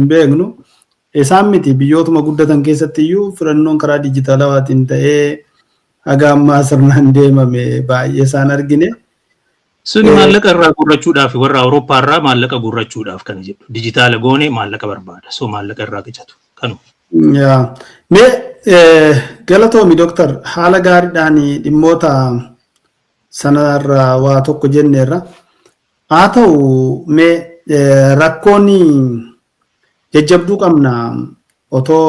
hin beeknu. Isaan miti, biyyootuma guddatan keessatti iyyuu filannoon karaa dijitaalawaatiin ta'ee haga ammaa sirnaan deemame baay'ee isaan argine. Suni maallaqa irraa guurrachuudhaaf, warra Awurooppaa irraa maallaqa guurrachuudhaaf kana jedhu. Dijitaala goone maallaqa barbaada. So maallaqa irraa qicatu. Kanuma. Mee galatoomi dooktar, haala gaariidhaan dhimmoota sanarraa waa tokko jenneerra. Haa ta'u, mee rakkoon jajjabduu qabna otoo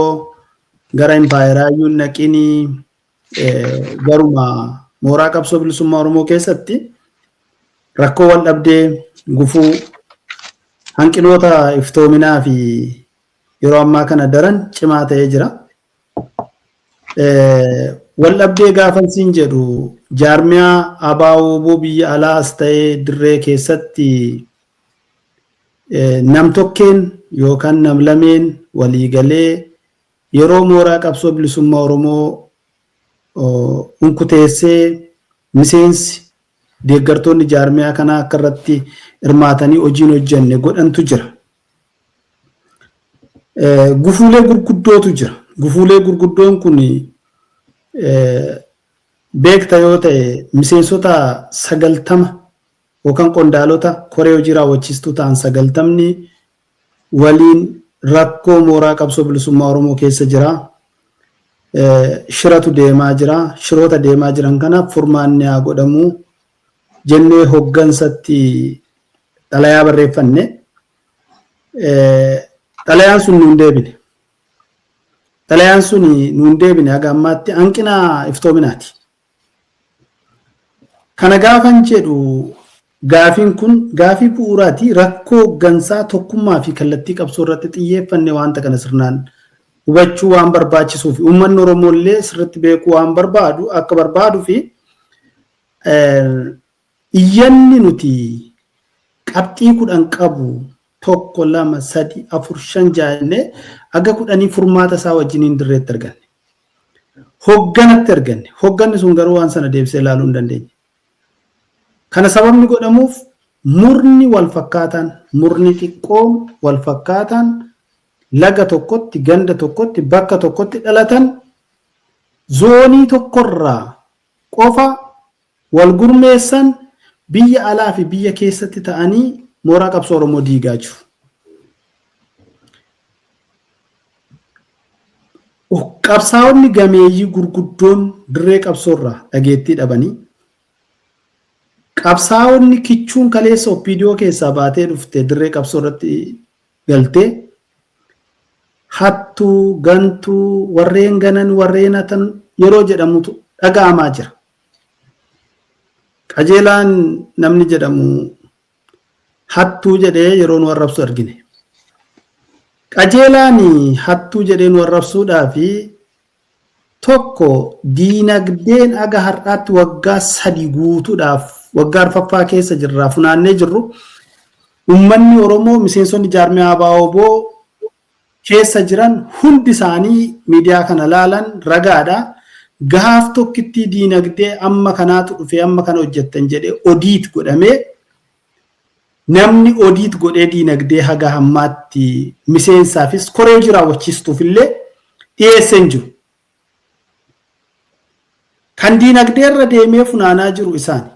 gara impaayeraa iyyuu hin naqinii garuma mooraa qabsoo bilisummaa Oromoo keessatti rakkoo wal dhabdee, gufuu, hanqinoota iftoominaa fi yeroo ammaa kana daran cimaa ta'ee jira. Wal dhabdee gaafan siin jedhu, jaarmiyaa ABO biyya alaas ta'ee dirree keessatti nam-tokkeen yookaan nam-lameen waliigalee yeroo mooraa qabsoo bilisummaa Oromoo unkuteessee miseensi deeggartoonni jaarmiyaa kanaa akka irratti hirmaatanii hojiin hojjenne godhantu jira. Gufuulee gurguddootu jira. Gufuulee gurguddoon kun beekta yoo ta'e, miseensota 90 yookaan qondaalota koree hojii raawwachiistuu ta'an 90ni waliin rakkoo mooraa qabsoo bilisummaa Oromoo keessa jira. Shiratu deemaa jira. Shiroota deemaa jiran kanaaf furmaanni haa godhamu jennee hoggansatti xalayaa barreeffanne. Xalayaan sun nuun deebine. Xalayaan sun nuun deebine, haga ammaatti hanqina iftoominaati. Kana gaafan jedhu, gaafiin kun gaafii bu'uuraati. Rakkoo hoggansaa, tokkummaa fi kallattii qabsoo irratti xiyyeeffanne wanta kana sirnaan hubachuu waan barbaachisuu fi uummanni Oromoo illee sirriitti beekuu waan barbaadu akka barbaaduu fi iyyanni nuti qabxii 10 qabu, tokko, lama, sadi, afur, shan jennee aga 10 furmaata isaa wajjiniin dirreetti arganne. Hogganatti arganne. Hogganni sun garuu waan sana deebisee ilaaluu hin dandeenye. Kana sababni godhamuuf murni wal fakkaataan, murni xiqqoon wal fakkaataan, laga tokkotti, ganda tokkotti, bakka tokkotti dhalatan, zoonii tokkorraa qofa wal gurmeessan biyya alaa fi biyya keessatti ta'anii mooraa qabsoo Oromoo diigaa jiru. Qabsaa'onni gameeyyii gurguddoon dirree qabsoorraa dhageettii dhabanii, qabsaa'onni kichuun kaleessa OPDO keessaa baatee dhufte dirree qabsoo irratti galtee hattuu, gantuu, warreen ganan, warreen hatan yeroo jedhamutu dhaga'amaa jira. Qajeelaan namni jedhamu hattuu jedhee yeroo nu arrabsu argine. Qajeelaan hattuu jedhee nu arrabsuudhaa fi tokko, diinagdeen aga har'aatti waggaa 3 guutuudhaaf, waggaa arfaffaa keessa jirraa, funaannee jirru, uummanni Oromoo, miseensonni jaarmiyaa ABO keessa jiran hundi isaanii miidiyaa kana laalan ragaadha. Gaaf tokkittii diinagdee amma kanaatu dhufee amma kana hojjettan jedhee audit godhamee, namni audit godhee diinagdee haga hammaatti miseensaafis koree hojii raawwachiistuuf illee dhiyeessee hin jiru. Kan diinagdee irra deemee funaanaa jiru isaani.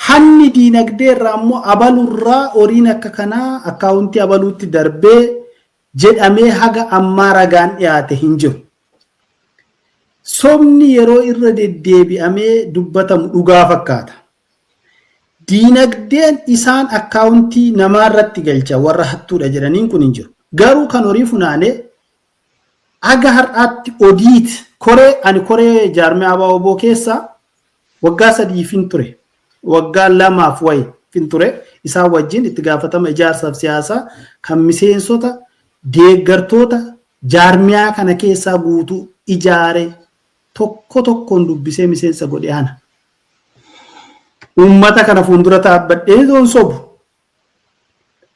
Hanni diinagdee irraa immoo abalurraa horiin akka kanaa akkaawuntii abaluutti darbee jedhamee haga ammaa ragaan dhiyaate hin jiru. Sobni yeroo irra deddeebi'amee dubbatamu dhugaa fakkaata. Diinagdeen isaan akkaawuntii namaa irratti galcha warra hattuudha jedhaniin kun hin jiru. Garuu kan horii funaanee haga har'aatti audit koree, ani koree jaarmiyaa ABO keessa waggaa 3 fin ture. Waggaa 2f wayi fin ture. Isaan wajjin itti gaafatama ijaarsaaf siyaasaa kan miseensota deeggartoota jaarmiyaa kana keessaa guutuu ijaare, tokko tokkoon dubbisee miseensa godhe ana. Uummata kana fuuldura dhaabbadhee toon sobu.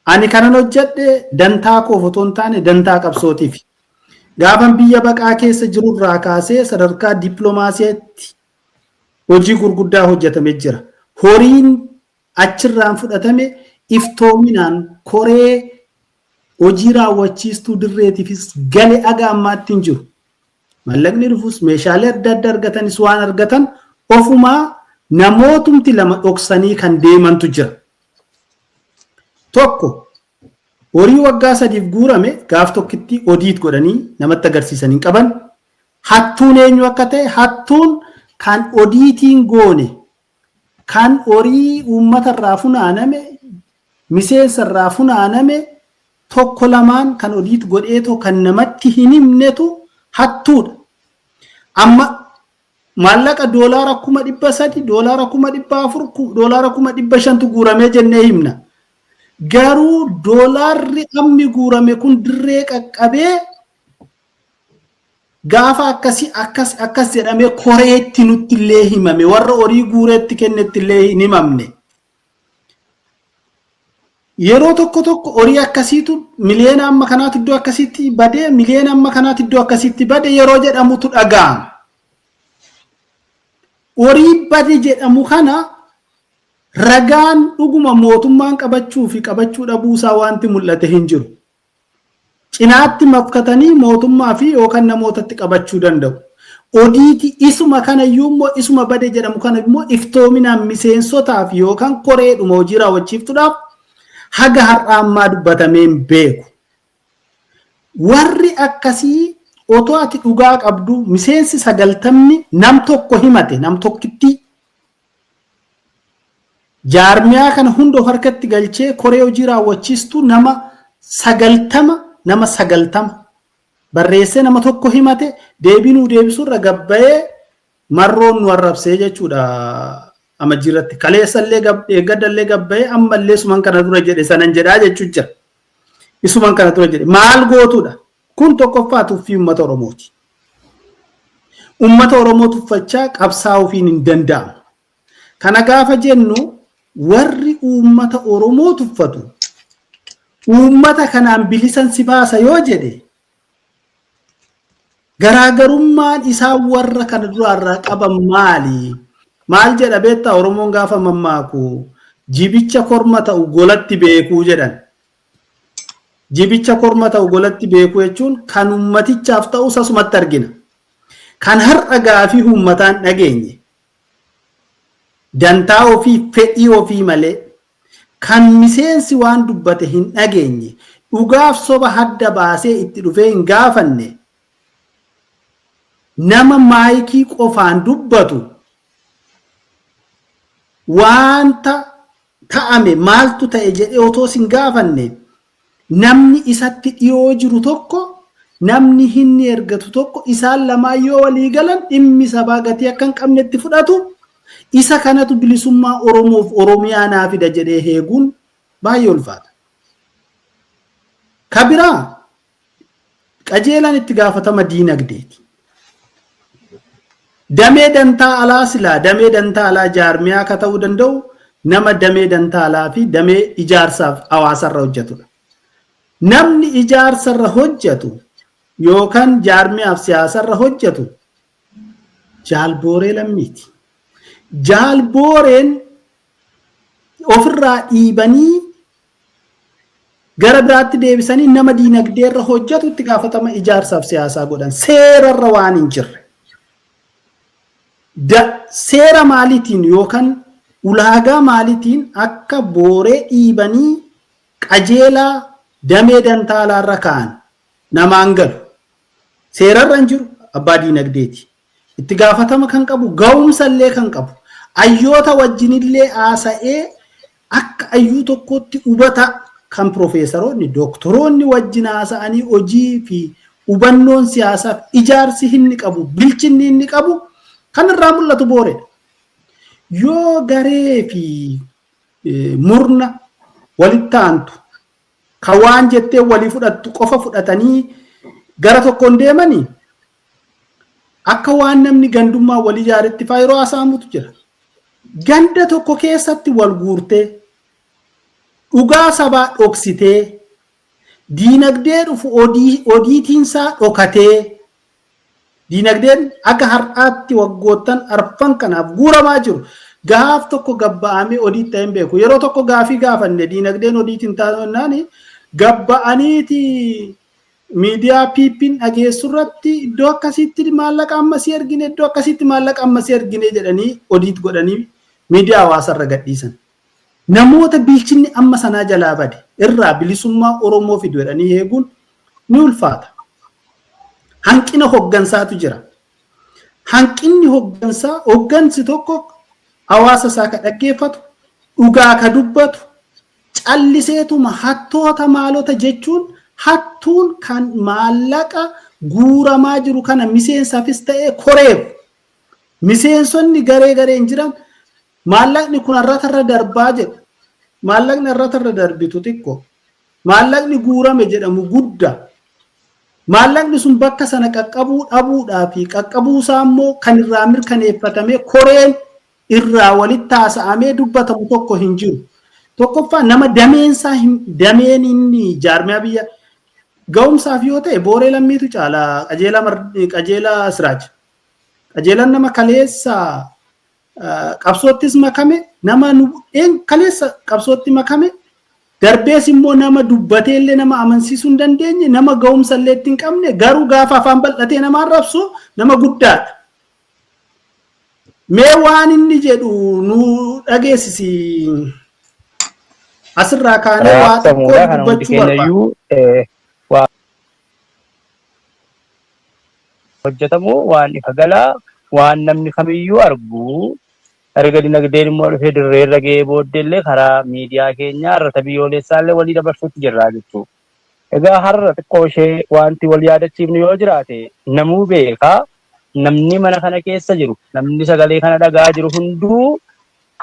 Ani kanan hojjedhe dantaa koof otoo hin taane dantaa qabsootiif. Gaafan biyya baqaa keessa jirurraa kaasee sadarkaa dippiloomaasiitti hojii gurguddaa hojjetamee jira. Horiin achirraan fudhatame iftoominaan koree hojii raawwachiistuu dirreetiifis gale aga ammaatti hin jiru. Mallaqni dhufus, meeshaalee adda addaa argatanis, waan argatan ofumaa namootumti lama dhoksanii kan deemantu jira. Tokko, horii waggaa 3f guurame gaaf tokkitti audit godhanii namatti agarsiisan hin qaban. Hattuun eenyu akka ta'e, hattuun kan odiitiin goone, kan horii uummata irraa funaaname, miseensa irraa funaaname, tokko lamaan kan audit godheetoo kan namatti hin himnetu hattuudha. Amma maallaqa $300,000, $400,000, $500,000tu guuramee jennee himna. Garuu doolaarri ammi guurame kun dirree qaqqabee gaafa akkasii akkas akkas jedhamee koreetti nutti illee himame, warra horii guureetti kennetti illee hin himamne. Yeroo tokko tokko horii akkasiitu miliyoona amma kanaatu iddoo akkasiitti badee, miliyoona amma kanaatu iddoo akkasiitti bade yeroo jedhamutu dhaga'ama. Horii bade jedhamu kana ragaan dhuguma mootummaan qabachuu fi qabachuu dhabuusaa wanti mul'ate hin jiru. Cinaatti mafkatanii mootummaa fi yookaan namootatti qabachuu danda'u. Odiiti isuma kana iyyuu immoo, isuma bade jedhamu kana immoo, iftoominaan miseensotaaf yookaan koreedhuma hojii raawwachiiftuudhaaf haga har'a ammaa dubbatamee hin beeku. Warri akkasii otoo ati dhugaa qabdu, miseensi 90ni nam tokko himate, nam tokkitti jaarmiyaa kana hunda of harkatti galchee, koree hojii raawwachiistuu nama 90, nama 90 barreessee nama tokko himate, deebii nuu deebisuurra gabbayee marroon nu arrabsee jechuudha Amajjii irratti. Kaleessallee, eeggadallee gabbayee, ammallee suman kana dura jedhe sanan jedhaa jechuu jira. Isuman kana dura jedhe maal gootuudha? Kun tokkoffaa tuffii uummata Oromooti. Uummata Oromoo tuffachaa qabsaa'uufiin hin danda'amu. Kana gaafa jennu, warri uummata Oromoo tuffatu uummata kanaan bilisan si baasa yoo jedhe, garaagarummaan isaan warra kana duraarraa qaban maali? Maal jedha beektaa Oromoon gaafa mammaaku? Jibicha korma ta'u golatti beekuu jedhan. Jibicha korma ta'u golatti beekuu jechuun kan uummatichaaf ta'u sasumatti argina. Kan har'a gaafii uummataan dhageenye, dantaa ofii, fedhii ofii malee kan miseensi waan dubbate hin dhageenye, dhugaaf soba hadda baasee itti dhufee hin gaafanne, nama maayikii qofaan dubbatu, waanta ta'ame maaltu ta'e jedhee otoo sin gaafanne, namni isatti dhiyoo jiru tokko, namni hinni ergatu tokko, isaan lamaan yoo walii galan dhimmi sabaa gatii akka hin qabnetti fudhatu, isa kanatu bilisummaa Oromoof Oromiyaa naa fida jedhee heeguun baay'ee ulfaata. Ka biraa, qajeelaan itti gaafatama diinagdeeti. Damee dantaa alaa, silaa damee dantaa alaa jaarmiyaa akka ta'uu danda'u nama damee dantaa alaa fi damee ijaarsaaf hawaasarra hojjetudha. Namni ijaarsarra hojjetu yookaan jaarmiyaaf siyaasarra hojjetu Jaalbooree Lammiiti. Jaalbooreen ofirraa dhiibanii gara biraatti deebisanii nama diinagdeerra hojjetu itti gaafatama ijaarsaaf siyaasaa godhan, seerarra waan hin jirre. Seera maaliitiin yookaan ulaagaa maaliitiin akka booree dhiibanii qajeelaa damee dantaa alaarra kaa'an namaan galu. Seerarra hin jiru, abbaa diinagdeeti. Itti gaafatama kan qabu, ga'umsa illee kan qabu, ayyoota wajjinillee haasa'ee akka ayyuu tokkotti hubata, kan piroofeesaroonni, dooktoroonni wajjin haasa'anii hojii fi hubannoon siyaasaaf ijaarsi inni qabu, bilchinni inni qabu kan irraa mul'atu booredha. Yoo garee fi murna walitti aantu kan waan jettee walii fudhattu qofa fudhatanii gara tokkoon deemanii, akka waan namni gandummaa walii ijaaretti faa yeroo haasa'amutu jira. Ganda tokko keessatti wal guurtee, dhugaa sabaa dhoksitee, diinagdee dhufu odiitiinsaa dhokatee, diinagdeen akka har'aatti waggoottan arfan kanaaf guuramaa jiru gaaf tokko gabba'amee audit ta'ee hin beeku. Yeroo tokko gaafii gaafanne, diinagdeen audit hin taanaan Gabba'aniiti miidiyaa PP'n dhageessu irratti iddoo akkasitti maallaqa ammasii ergine, iddoo akkasitti maallaqa ammasii ergine jedhanii audit godhanii miidiyaa hawaasarra gadhiisan. Namoota bilchinni amma sanaa jalaa bade irraa bilisummaa Oromoo fidu jedhanii eeguun ni ulfaata. Hanqina hoggansaatu jira. Hanqinni hoggansaa, hoggansi tokko hawaasa isaa ka dhaggeeffatu, dhugaa ka dubbatu, calliseetuma hattoota maalota jechuun, hattuun kan maallaqa guuramaa jiru kana miseensaafis ta'ee koreef, miseensonni garee gareen jiran maallaqni kun har'atarra darbaa jedhu. Maallaqni har'atarra darbitu xiqqoo. Maallaqni guurame jedhamu guddaa. Maallaqni sun bakka sana qaqqabuu dhabuudhaa fi qaqqabuu isaa immoo kan irraa mirkaneeffatamee koreen irraa walitti haasa'amee dubbatamu tokko hin jiru. Tokkoffaa, nama dameensaa dameen inni jaarmiyaa biyya ga'umsaaf yoo ta'e Booree Lammiitu caala Qajeelaa, Qajeelaa Siraaj. Qajeelaan nama kaleessa qabsoottis makame, nama kaleessa qabsootti makame darbees immoo nama dubbatee illee nama amansiisuu hin dandeenye, nama ga'umsa illee itti hin qabne, garuu gaafa afaan bal'atee nama arrabsu nama guddaadha. Mee waan inni jedhu nu dhageessisi. Asirraa kaanee waa xiqqoo Raabsamuudha kana hundi dubbachuu barbaada. keenyayyuu waa hojjetamu, waan ifa galaa, waan namni kamiyyuu argu. Erga dinagdeen immoo dhufee dirree irra ga'ee booddee illee karaa miidiyaa keenyaa irra biyyoolessaa illee walii dabarsuutti jirra jechuudha. Egaa har'a xiqqoo ishee wanti wal yaadachiifnu yoo jiraate, namuu beekaa, namni mana kana keessa jiru, namni sagalee kana dhagaa jiru hunduu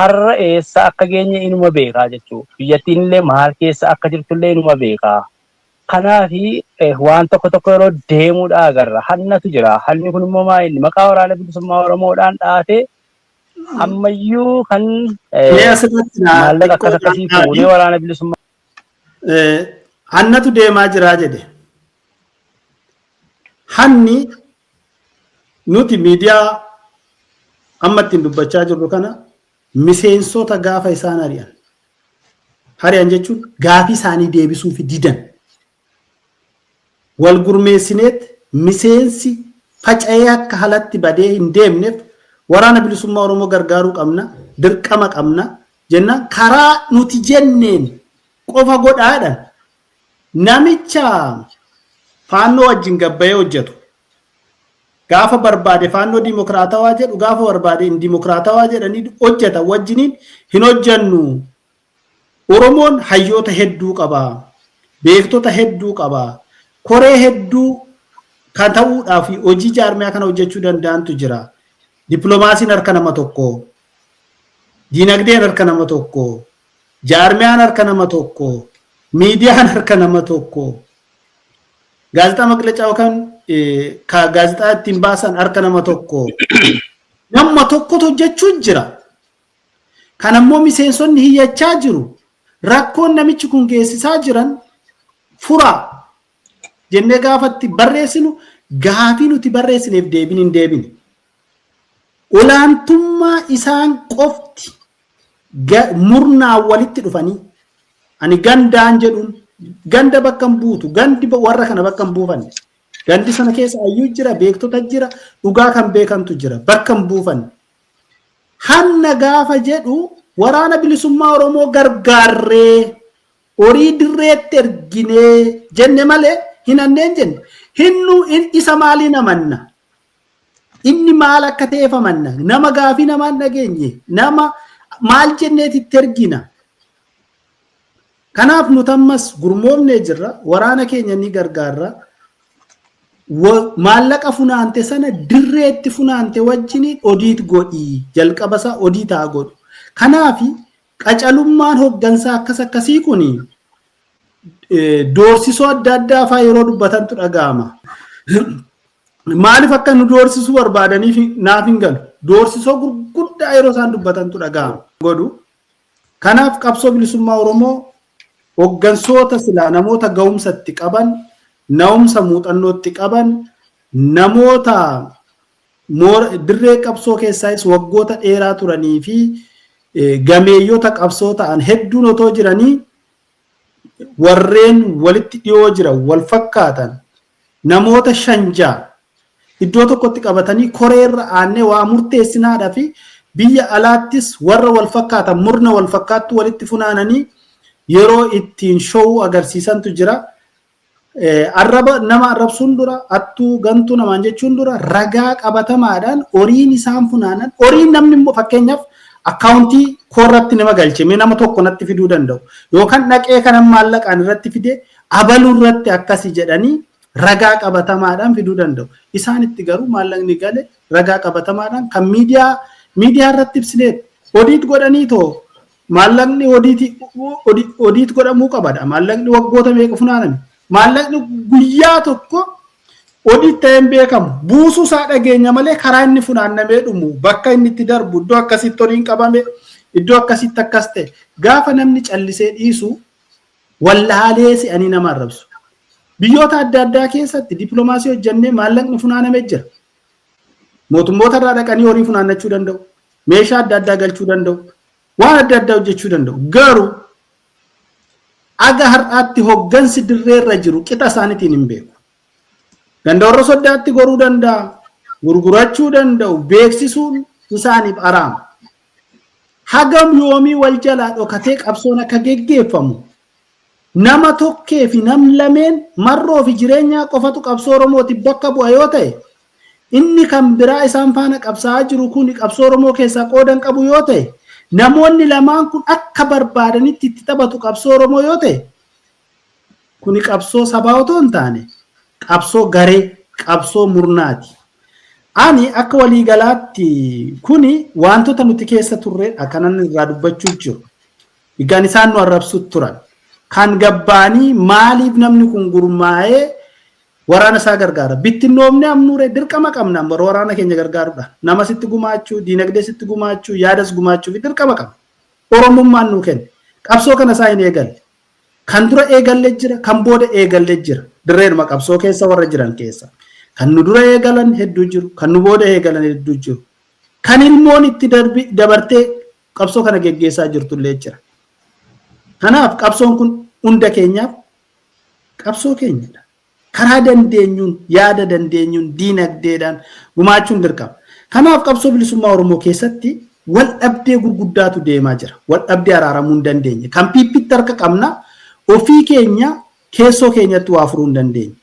har'a eessa akka geenye inuma beekaa jechuudha. Biyyattiin illee maal keessa akka jirtu illee inuma beekaa. Kanaafi waan tokko tokko yeroo deemuudha agarra. Hannatu jira. Hanni kun immoo maa inni maqaa Waraana Bilisummaa Oromoodhaan dhaatee ammayyuu kan Mee asirratti naa maallaqa xiqqoo akkas akkasii fuunee Waraana Bilisummaa Hannatu deemaa jiraa jedhe. Hanni nuti miidiyaa amma ittiin dubbachaa jirru kana miseensota gaafa isaan ari'an. Ari'an jechuun gaafii isaanii deebisuuf didan. Wal gurmeessineet miseensi faca'ee akka halatti badee hin deemneef Waraana Bilisummaa Oromoo gargaaruu qabna, dirqama qabna jennaan, karaa nuti jenneen qofa godhaadhaan namicha Faannoo wajjin gabbayee hojjetu, gaafa barbaade Faannoo dimokiraatawaa jedhu, gaafa barbaade hin dimokiraatawaa jedhanii hojjetan wajjiniin hin hojjennu. Oromoon hayyoota hedduu qaba. Beektota hedduu qaba. Koree hedduu kan ta'uudhaaf hojii jaarmiyaa kana hojjechuu danda'antu jira. Dippiloomaasiin harka nama tokko. Diinagdeen harka nama tokko. Jaarmiyaan harka nama tokko. Miidiyaan harka nama tokko. Gaazexaa maqlacaa yookaan gaazexaa ittiin baasan harka nama tokko. Nama tokkotu hojjechuu jira. Kan ammoo miseensonni hiyyachaa jiru. Rakkoon namichi kun geessisaa jiran furaa jennee gaafatti barreessinu, gaafii nuti barreessineef deebiin hin deebine. Olaantummaa isaan qofti murnaan walitti dhufanii, ani gandaan jedhuun, ganda bakka hin buutu, gandi warra kana bakka hin buufanne. Gandi sana keessa hayyuu jira, beektota jira, dhugaa kan beekantu jira, bakka hin buufanne. Hanna gaafa jedhu Waraana Bilisummaa Oromoo gargaarree horii dirreetti erginee jenne malee hin hanneen jenne. Hinnu isa maaliin amanna? Inni maal akka ta'eef amanna? Nama gaafii namaan dhageenye, nama maal jenneet itti ergina? Kanaaf nuti ammas gurmoofnee jirra. Waraana keenya ni gargaarra. Maallaqa funaante sana dirreetti funaante wajjiniin audit godhii, jalqaba isaa audit haa godhu. Kanaaf qacalummaan hoggansaa akkas akkasii kun doorsisoo adda addaa faa yeroo dubbatantu dhaga'ama. Maaliif akka nu doorsisuu barbaadaniif naaf hin galu. Doorsisoo gurguddaa yeroo isaan dubbatantu dhaga'ama. Godhu. Kanaaf qabsoo bilisummaa Oromoo hoggansoota silaa namoota ga'umsa itti qaban, na'umsa muuxannootti qaban, namoota dirree qabsoo keessaayis waggoota dheeraa turanii fi gameeyyota qabsoo ta'an hedduun otoo jiranii Warreen walitti dhiyoo jiran, wal fakkaatan, namoota shan ja'a iddoo tokkotti qabatanii koreerra aannee waa murteessinaadhaa fi biyya alaattis warra wal fakkaatan, murna wal fakkaattu walitti funaananii yeroo ittiin showuu agarsiisantu jira. Arraba nama arrabsuun dura, attuu gantuu namaan jechuun dura, ragaa qabatamaadhaan horiin isaan funaanan, horiin namni immoo fakkeenyaaf akkaawuntii koorratti nama galche, mee nama tokko natti fiduu danda'u yookaan dhaqee kanan maallaqaan irratti fide abaluu irratti akkasi jedhanii ragaa qabatamaadhaan fiduu danda'u. Isaanitti garuu maallaqni gale ragaa qabatamaadhaan kan miidiyaa irratti ibsineet audit godhanii too maallaqni audit godhamuu qabadha. Maallaqni waggoota meeqa funaaname? Maallaqni guyyaa tokko audit ta'een beekamu. Buusuu isaa dhageenya malee karaa inni funaannamee dhumu, bakka inni itti darbu, iddoo akkasitti horiin qabame, iddoo akkasitti akkas ta'e. Gaafa namni callisee dhiisu wallaalee si'anii nama arrabsu. Biyyoota adda addaa keessatti dippiloomaasii hojjennee maallaqni funaanamee jira. Mootummoota irraa dhaqanii horii funaannachuu danda'u. Meeshaa adda addaa galchuu danda'u. Waan adda addaa hojjechuu danda'u. Garuu aga har'aatti hoggansi dirreerra jiru qixa isaaniitiin hin beeku. Ganda warra soddaatti goruu danda'a. Gurgurachuu danda'u. Beeksisuun isaaniif araama. Hagam yoomii wal jalaa dhokatee qabsoon akka geggeeffamu, nama tokkee fi nam lameen marroo fi jireenyaa qofatu qabsoo Oromootiif bakka bu'a yoo ta'e, inni kan biraa isaan faana qabsaa'aa jiru kun qabsoo Oromoo keessaa qoodan qabu yoo ta'e, namoonni lamaan kun akka barbaadanitti itti taphatu qabsoo Oromoo yoo ta'e, kuni qabsoo sabaa otoo hin taane qabsoo garee, qabsoo murnaati. Ani akka waliigalaatti kuni wantoota nuti keessa turredha kanan irraa dubbachuu jiru. Egaan isaan nu arrabsu turan. Kan gabbaanii maaliif namni kun gurmaa'ee waraana isaa gargaara? Bittinnoomne amnuure dirqama qabna bara waraana keenya gargaaruudha. Nama sitti gumaachuu, diinagdee sitti gumaachuu, yaadas gumaachuu fi dirqama qabna. Oromummaan nuu kenna. Qabsoo kana isaa hin eegalle. Kan dura eegalle jira, kan booda eegalle jira. Dirreedhuma qabsoo keessa warra jiran keessa. Kan nu dura eegalan hedduu jiru, kan nu booda eegalan hedduu jiru. Kan ilmoon itti dabartee qabsoo kana geggeessaa jirtullee jira. Kanaaf qabsoon kun hunda keenyaaf qabsoo keenyadha. Karaa dandeenyuun, yaada dandeenyuun, diinagdeedhaan gumaachuun dirqama. Kanaaf qabsoo bilisummaa Oromoo keessatti wal dhabdee gurguddaatu deemaa jira. Wal dhabdee araaramuu hin dandeenye. Kan piippitti harka qabna, ofii keenya keessoo keenyatti waa furuu hin dandeenye.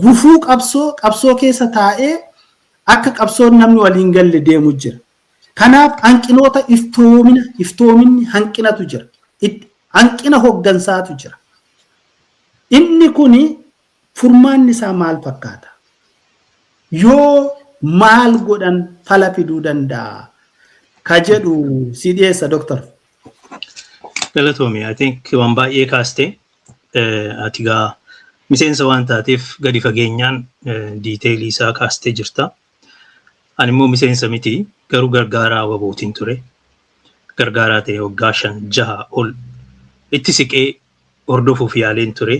Gufuu qabsoo keessa taa'ee akka qabsoon namni waliin galle deemu jira. Kanaaf hanqinoota iftoomina, iftoominni hanqinatu jira. Hanqina hoggansaatu jira. Inni kuni furmaanni isaa maal fakkaata? Yoo maal godhan fala fiduu danda'a? Ka jedhu si dhiyeessa, Doktor. Galatoomi, I think waan baay'ee kaaste. Ati gaa miseensa waan taateef gadi fageenyaan detailii isaa kaastee jirta. Ani immoo miseensa miti, garuu gargaaraa wabootiin ture. Gargaaraa ta'e waggaa 5 6 ol itti siqee hordofuuf yaaleen ture.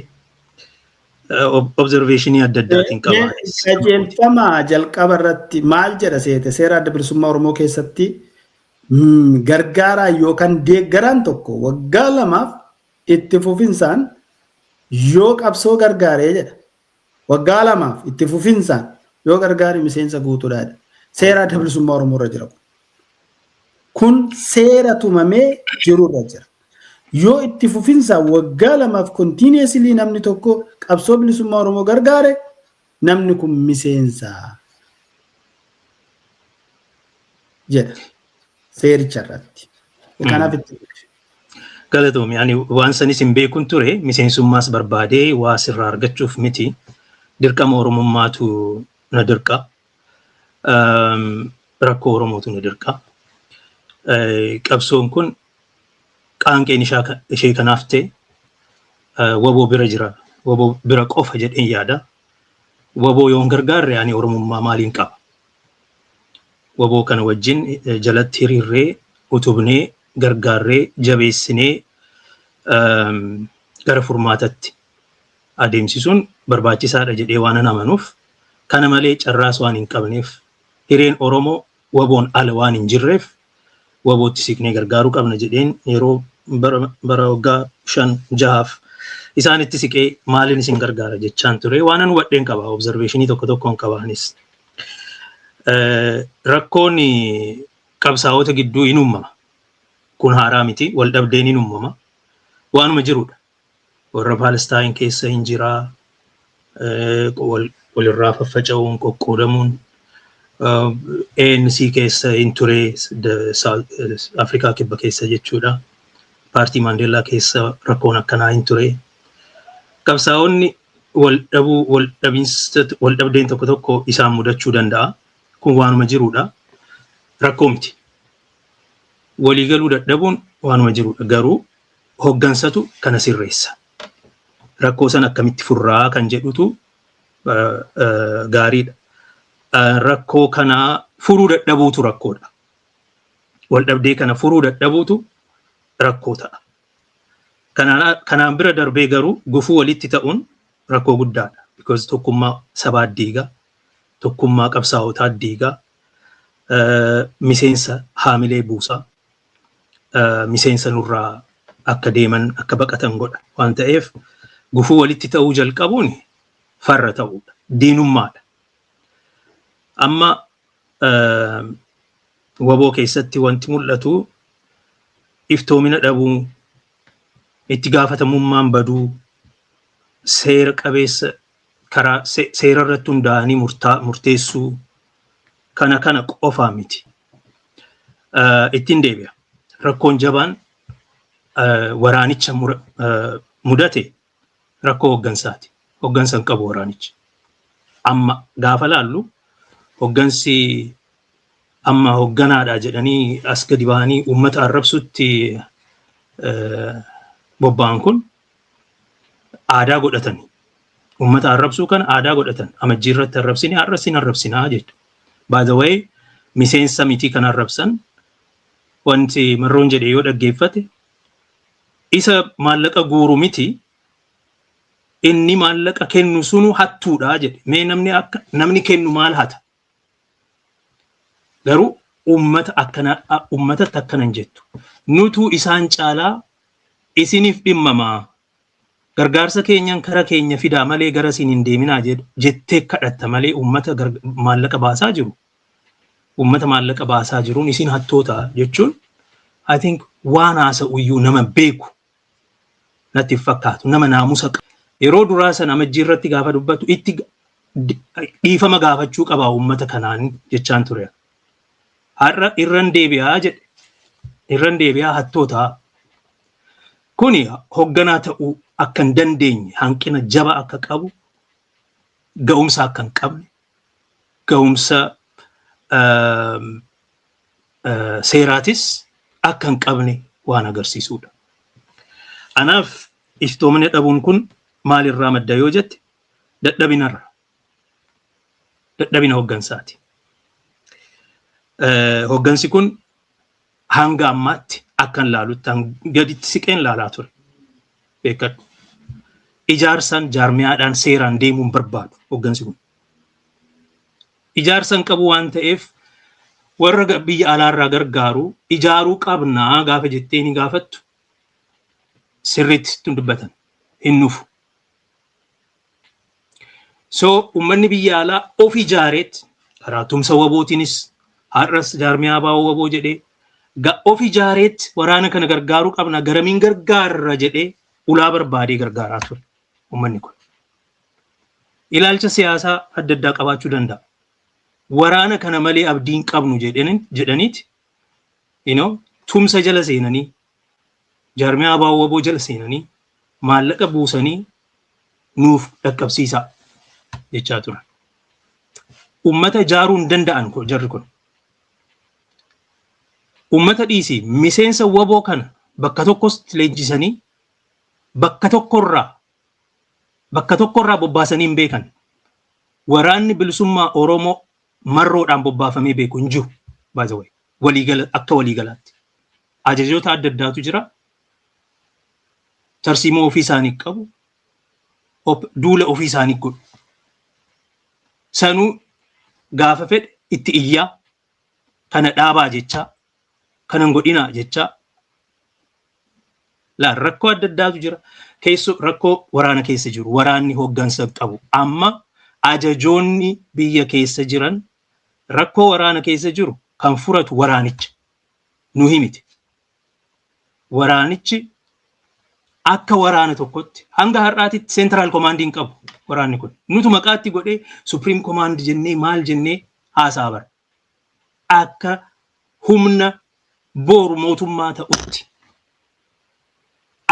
Observationii adda addaatiin qaba. Qajeelfama jalqaba irratti maal jedha seete? Seera Adda Bilisummaa Oromoo keessatti gargaaraa yookaan deeggaraan tokko waggaa 2f itti fufinsaan yoo qabsoo gargaaree jedha. Waggaa 2f itti fufinsaan yoo gargaare miseensa guutuudha jedha. Seera Adda Bilisummaa Oromoo irra jira kun. Kun seera tumamee jiru irra jira. Yoo itti fufinsaan waggaa 2f continuously namni tokko qabsoo bilisummaa Oromoo gargaare, namni kun miseensa jedha seericha irratti. Kanaaf itti Galatoomi, ani waan sanis hin beekun ture. Miseensummaas barbaadee waa sirraa argachuuf miti. Dirqama Oromummaatu na dirqa. Rakkoo Oromootu na dirqa. Qabsoon kun qaanqeen ishee kanaaf ta'e waboo bira jira. Waboo bira qofa jedheen yaada. Waboo yoon gargaarre ani Oromummaa maaliin qaba? Waboo kana wajjin jalatti hiriirree, utubnee, gargaarree, jabeessinee gara furmaatatti adeemsisuun barbaachisaadha jedhee waan an amanuuf, kana malee carraas waan hin qabneef, hireen Oromoo waboon ala waan hin jirreef, wabootti siqnee gargaaruu qabna jedheen yeroo bara waggaa 5 6f Isaanitti siqee maaliin isin gargaara jechaan ture. Waan an hubadheen qaba. Observationii tokko tokkoon qabaanis. Rakkoon qabsaa'ota gidduu in uumama. Kun haaraa miti. Wal dhabdeen in uumama. Waanuma jirudha. Warra Paalestaayin keessa hin jiraa. Walirraa faffaca'uun, qoqqoodamuun ANC keessa hin ture, Afrikaa Kibba keessa jechuudha. Paartii Maandeellaa keessa rakkoon akkanaa hin ture. Qabsaa'onni wal dhabuu, wal dhabinsa, wal dhabdeen tokko tokko isaan mudachuu danda'a. Kun waanuma jirudha. Rakkoo miti. Waliigaluu dadhabuun waanuma jirudha. Garuu hoggansatu kana sirreessa. Rakkoo sana akkamitti furraa kan jedhutu gaariidha. Rakkoo kana furuu dadhabuutu rakkoodha. Wal dhabdee kana furuu dadhabuutu rakkoo ta'a. Kanaan bira darbee garuu gufuu walitti ta'uun rakkoo guddaadha. Because tokkummaa sabaa diigaa, tokkummaa qabsaa'otaa diigaa, miseensa haamilee buusaa, miseensa nurraa akka deeman, akka baqatan godha. Waan ta'eef gufuu walitti ta'uu jalqabuun farra ta'uudha. Diinummaadha. Amma WBO keessatti wanti mul'atu iftoomina dhabuu, itti gaafatamummaan baduu, seera qabeessa karaa seera irratti hundaa'anii murteessuu kana qofaa miti. Ittiin deebi'a. Rakkoon jabaan waraanicha mudate rakkoo hoggansaati. Hoggansa hin qabu waraanichi. Amma gaafa laallu hoggansi amma hogganaadha jedhanii as gadi ba'anii uummata arrabsutti bobba'an kun aadaa godhatani. Uummata arrabsuu kana aadaa godhatan. Amajjii irratti arrabsini, har'a sin arrabsinaa jechuudha. By the way, miseensa mitii kan arrabsan, wanti Marroon jedhe yoo dhaggeeffate, isa maallaqa guuru miti, inni maallaqa kennu sunu hattuudha jedhe. Mee namni akka namni kennu maal hata? Garuu uummata akkana, uummatatti akkana hin jettu. Nutu isaan caalaa isiniif dhimmamaa. Gargaarsa keenyan kara keenya fidaa malee gara isin hin deeminaa jettee kadhatta malee uummata maallaqa baasaa jiru. Uummata maallaqa baasaa jiruun isin hattoota jechuun, I think, waan haasa'u iyyuu nama beeku natti hin fakkaatu, nama naamusa qabu. Yeroo duraa sana Amajjii irratti gaafa dubbatu itti dhiifama gaafachuu qaba uummata kanaan jechaan ture. Har'a irran deebi'aa jedhe. Irran deebi'aa, hattoota. Kuni hoogganaa ta'uu akka hin dandeenye, hanqina jaba akka qabu, ga'umsa akka hin qabne, ga'umsa seeraatis akka hin qabne waan agarsiisudha. Anaaf iftoomina dhabuun kun maalirraa madda yoo jette, dadhabinarra. Dadhabina hooggansaati. Hooggansi kun hanga ammaatti akkan laalutti gaditti siqeen laalaa ture. Beekadhu. Ijaarsaan jaarmiyaadhaan seeraan deemuun barbaadu hooggansi kun. Ijaarsa hin qabu waan ta'eef warra biyya alaarraa gargaaru ijaaruu qabnaa gaafa jettee ni gaafattu, sirriitti dubbatan hin nufu. So uummanni biyya alaa of ijaareet karaa tumsa WBOtiinis, har'as jaarmiyaa baa'oo WBO jedhee of ijaareet waraana kana gargaaruu qabna, garamiin gargaarra jedhee ulaa barbaadee gargaaraa ture uummanni kun. Ilaalcha siyaasaa adda addaa qabaachuu danda'a. Waraana kana malee abdiin qabnu jedhaniiti tumsa jala seenanii, jaarmiyaa baa'oo WBO jala seenanii, maallaqa buusanii nuuf dhaqqabsiisaa jechaa turan. Uummata ijaaruu hin danda'an jarri kun. Uummata dhiisii, miseensa WBO kana bakka tokkos leenjisanii bakka tokkorraa bobbaasanii hin beekan. Waraanni Bilisummaa Oromoo Marroodhaan bobbaafamee beeku hin jiru. By the way, waliigala, akka waliigalaatti. Ajajoota adda addaatu jira. Tarsiimoo ofii isaanii qabu. Duula ofii isaanii godhu. Sanuu gaafa fedhe itti iyyaa, kana dhaabaa jechaa, kana hin godhinaa jechaa. Laal, rakkoo adda addaatu jira. Keessoo rakkoo waraana keessa jiru. Waraanni hooggansa qabu. Amma ajajoonni biyya keessa jiran rakkoo waraana keessa jiru kan furatu waraanicha. Nu himiti. Waraanichi akka waraana tokkotti hanga har'aatitti central commandiin qabu waraanni kun. Nutu maqaatti godhee supreme command jennee maal jennee haasaa bara. Akka humna boru mootummaa ta'utti,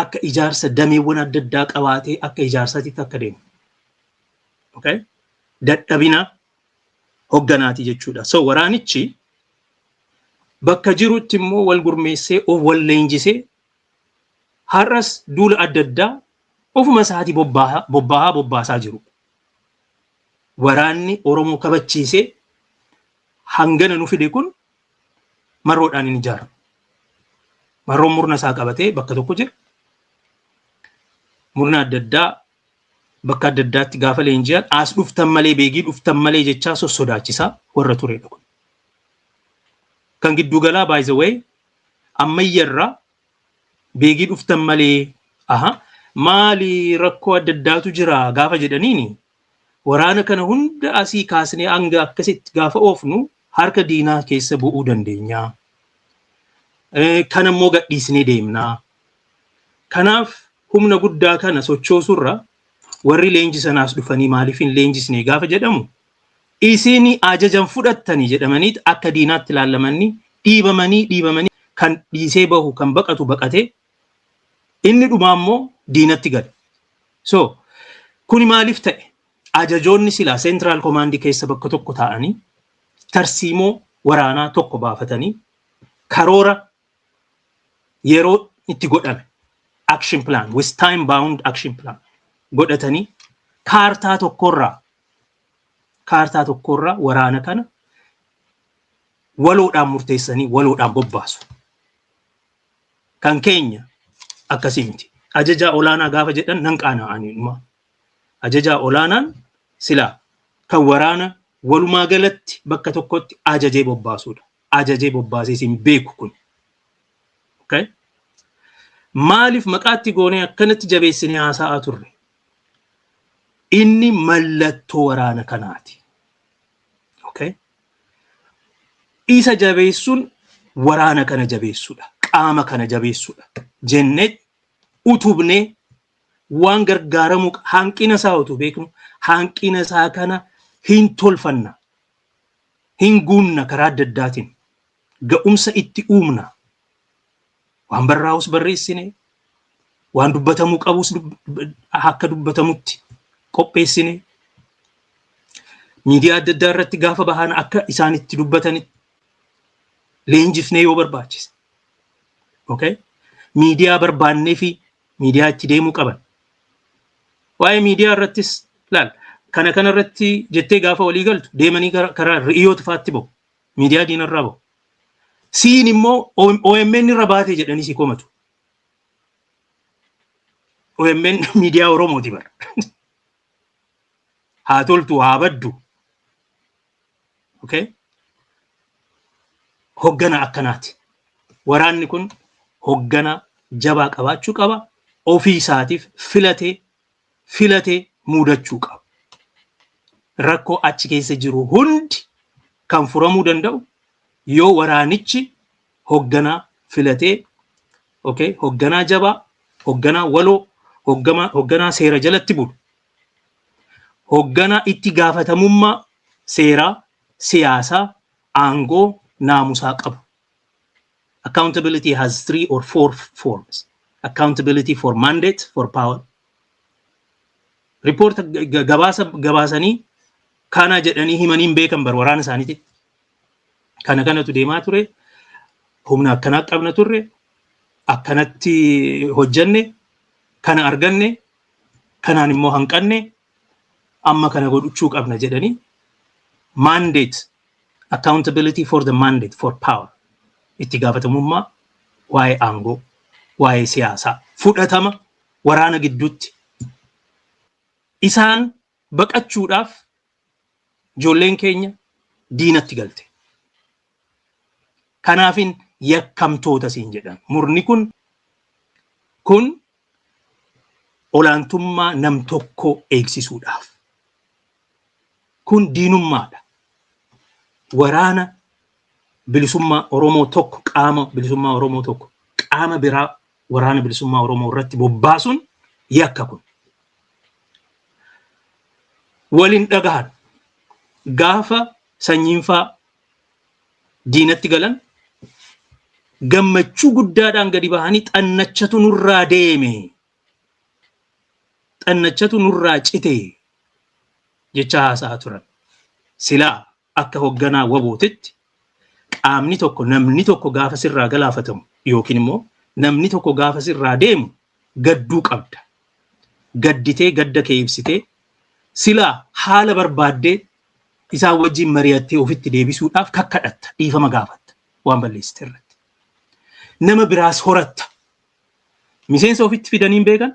akka ijaarsa dameewwan adda addaa qabaatee akka ijaarsaatitti akka deemu. Okay? Dadhabina hogganaati jechuudha. So waraanichi bakka jirutti immoo wal gurmeessee, of wal leenjisee, har'as duula adda addaa ofuma isaatii bobbaahaa bobbaasaa jiru. Waraanni Oromoo kabachiisee hangana nu fide kun marroodhaan hin ijaaramu. Marroon murna isaa qabatee bakka tokko jira. Murna adda addaa bakka adda addaatti gaafa leenji'an as dhuftan malee, Beegii dhuftan malee jechaa sossodaachisaa warra turedha kun. Kan gidduugalaa, by the way, ammayyarraa Beegii dhuftan malee, aha, maali, rakkoo adda addaatu jira gaafa jedhaniini, waraana kana hunda asii kaasnee hanga akkasitti gaafa oofnu harka diinaa keessa bu'uu dandeenya. Kana immoo gadhiisnee deemnaa. Kanaaf humna guddaa kana sochoosurra warri leenji sanaas dhufanii maaliif hin leenjisne gaafa jedhamu, isin ajajan fudhattanii jedhamaniit akka diinaatti ilaalamanii dhiibamanii dhiibamanii, kan dhiisee bahu, kan baqatu baqatee, inni dhumaa immoo diinatti gale. So kuni maaliif ta'e? Ajajoonni silaa central commandii keessa bakka tokko taa'anii tarsiimoo waraanaa tokko baafatanii, karoora yeroo itti godhame, action plan with time bound action plan godhatanii, kaartaa tokkorraa waraana kana waloodhaan murteessanii waloodhaan bobbaasu. Kan keenya akkasii miti. Ajajaa olaanaa gaafa jedhan nan qaana'anii dhuma. Ajajaa olaanaan silaa kan waraana walumaa galatti bakka tokkotti ajajee bobbaasudha. Ajajee bobbaasee hin beeku kun. Okay? Maaliif maqaatti goonee akkanatti jabeessinee haasa'aa turre? Inni mallattoo waraana kanaati. Okay? Isa jabeessuun waraana kana jabeessuudha. Qaama kana jabeessuudha. Jennee utubnee waan gargaaramuu hanqina isaa utuu beeknu, hanqina isaa kana hin tolfanna. Hin guunna karaa adda addaatiin. Ga'umsa itti uumna. Waan barraa'us barreessine, waan dubbatamuu qabus akka dubbatamutti qopheessine, miidiyaa adda addaa irratti gaafa bahan akka isaan itti dubbatanitti leenjifnee yoo barbaachise. Okay? Miidiyaa barbaannee fi miidiyaa itti deemuu qaban. Waa'ee miidiyaa irrattis laal, kana irratti jettee gaafa walii galtu deemanii karaa ri'iyoota fa'aatti bahu. Miidiyaa diinarraa bahu. Siin immoo OMN irra baate jedhanii si komatu. OMN miidiyaa Oromooti bara. Haa toltu haa baddu. Okay? Hoggana akkanaati. Waraanni kun hoggana jabaa qabaachuu qaba. Ofii isaatiif filatee filatee muudachuu qaba. Rakkoo achi keessa jiru hundi kan furamuu danda'u yoo waraanichi hogganaa filatee, okay, hogganaa jabaa, hogganaa waloo, hogganaa seera jalatti bulu, hogganaa itti gaafatamummaa seeraa, siyaasaa, aangoo, naamusaa qabu. Accountability has three or four forms. Accountability for mandate, for power. Report gabaasa gabaasanii kana jedhanii himanii hin beekan bar waraana isaaniiti. Kana kanatu deemaa ture. Humna akkanaa qabna turre. Akkanatti hojjanne. Kana arganne. Kanaan immoo hanqanne. Amma kana godhachuu qabna jedhanii mandate, accountability for the mandate for power, itti gaafatamummaa waa'ee aangoo, waa'ee siyaasaa, fudhatama waraana gidduutti. Isaan baqachuudhaaf ijoolleen keenya diinatti galte. Kanaafin yakkamtoota siin jedhan. Murni kun Kun olaantummaa nam tokkoo eegsisuudhaaf. Kun diinummaadha. Waraana bilisummaa Oromoo tokko, qaama bilisummaa Oromoo tokko qaama biraa waraana bilisummaa Oromoo irratti bobbaasuun yakka kun. Waliin dhagahan. Gaafa sanyiinfaa diinatti galan gammachuu guddaadhaan gadi bahanii, "Xannachatu nurraa deeme, xannachatu nurraa cite," jecha haasa'aa turan. Silaa akka hoogganaa wabootitti qaamni tokko, namni tokko gaafa sirraa galaafatamu yookiin immoo namni tokko gaafa sirraa deemu gadduu qabda. Gadditee, gadda kee ibsitee, silaa haala barbaaddee isaan wajjin mari'attee ofitti deebisuudhaaf kakkadhatta, dhiifama gaafatta waan balleessite irratti. Nama biraas horatta. Miseensa ofitti fidanii hin beekan.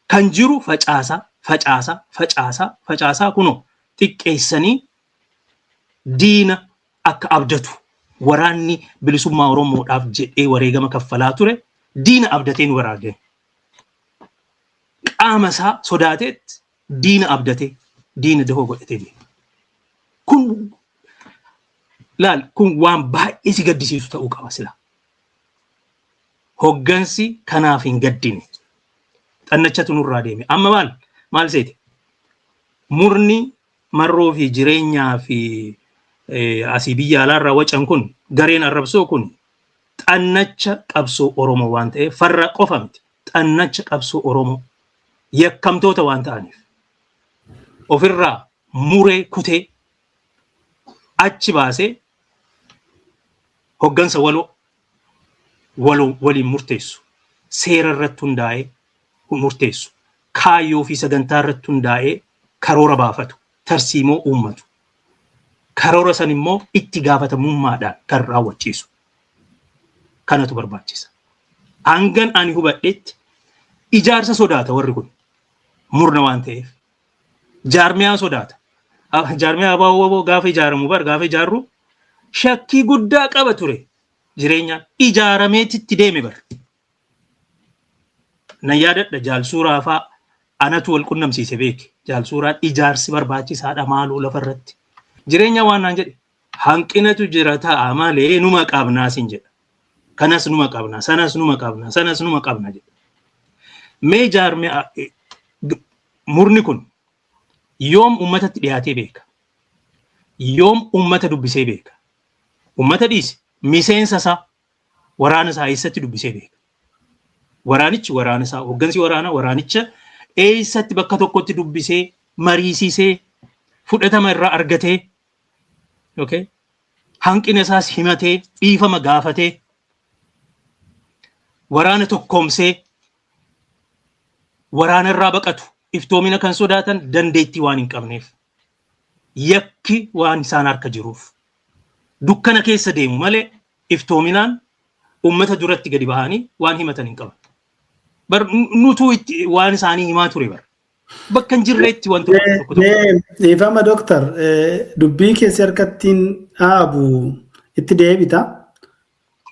Kan jiru facaasaa, facaasaa, facaasaa, facaasaa, kunoo xiqqeessanii diina akka abdatu, waraanni bilisummaa Oromoodhaaf jedhee wareegama kaffalaa ture diina abdatee nu waraagame. Qaama isaa sodaateet diina abdatee, diina dahoo godhatee deema. Kun laal, kun waan baay'ee si gaddisiisu ta'uu qaba sila. Hoggansi kanaaf hin gaddine. Xannachatu nurraa deeme. Amma maal seete? Murni marroo fi jireenyaa fi asii biyya alaarraa wacan kun, gareen arrabsoo kun, xannacha qabsoo Oromoo waan ta'eef, farra qofa miti. Xannacha qabsoo Oromoo yakkamtoota waan ta'aniif ofirraa muree kutee achi baasee hoggansa waloo waloo waliin murteessu, seera irratti hundaa'ee murteessu, kaayyoo fi sagantaa irratti hundaa'ee karoora baafatu, tarsiimoo uummatu, karoora san immoo itti gaafatamummaadhaan kan raawwachiisu kanatu barbaachisa. Hangan ani hubadhetti ijaarsa sodaata warri kun, murna waan ta'eef. Jaarmiyaa sodaata. Jaarmiyaa ABO gaafa ijaaramu bar, gaafa ijaarru shakkii guddaa qaba ture jireenyaan, ijaarameetitti deeme bar. Nan yaadadha, jaalsuuraa faa anatu wal qunnamsiise beeki. Jaalsuuraan ijaarsi barbaachisaadha maaloo lafarratti. Jireenya waan naan jedhe, "Hanqinatu jira ta'a malee numa qabnaa," sin jedha. "Kanas numa qabna, sanas numa qabna, sanas numa qabna," jedha. Mee jaarmiyaa murni kun yoom uummatatti dhiyaatee beeka? Yoom uummata dubbisee beeka? Uummata dhiisi, miseensa isaa, waraana isaa eessatti dubbisee beeka? Waraanichi waraana isaa, hooggansi waraanaa waraanicha eessatti bakka tokkotti dubbisee, mariisisee, fudhatama irraa argatee, okay, hanqina isaas himatee, dhiifama gaafatee, waraana tokkoomsee? Waraana irraa baqatu, iftoomina kan sodaatan dandeettii waan hin qabneef, yakki waan isaan harka jiruuf dukkana keessa deemu malee iftoominaan ummata duratti gadi bahanii waan himatan hin qaban. Bar nutuu itti waan isaanii himaa ture bar. Bakka hin jirreetti wantoota tokko tokko. Dhiifama dooktar, dubbii keessi harkattiin dhaabu itti deebita.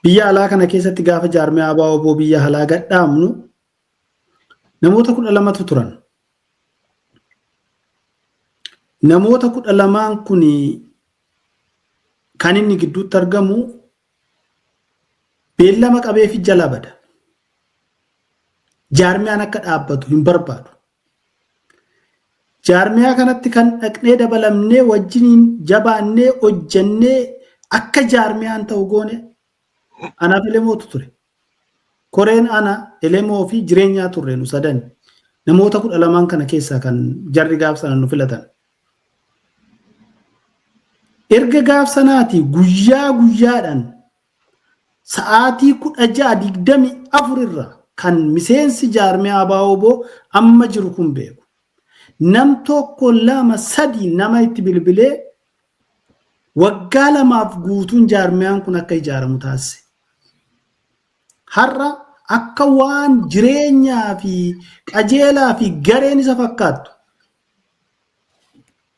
Biyya alaa kana keessatti gaafa jaarmiyaa ABO biyya alaa gadhaabnu namoota 12tu turan. Namoota 12n kun kan inni gidduutti argamu beellama qabeefi jala bada. Jaarmiyaan akka dhaabbatu hin barbaadu. Jaarmiyaa kanatti kan dhaqnee dabalamnee, wajjiniin jabaannee hojjannee akka jaarmiyaan ta'u goone anaaf Elemootu ture. Koreen ana, Elemoo fi jireenyaa turre, nu sadan. Namoota 12n kana keessaa kan jarri gaaf sana nu filatan. Erga gaaf sanaati guyyaa guyyaadhaan sa'aatii 16:24 irra kan miseensi jaarmiyaa ABO amma jiru kun beeku. Nam tokko, lama, sadi nama itti bilbilee waggaa 2f guutuun jaarmiyaan kun akka ijaaramu taasise. Har'a akka waan jireenyaa fi qajeelaa fi gareen isa fakkaattu.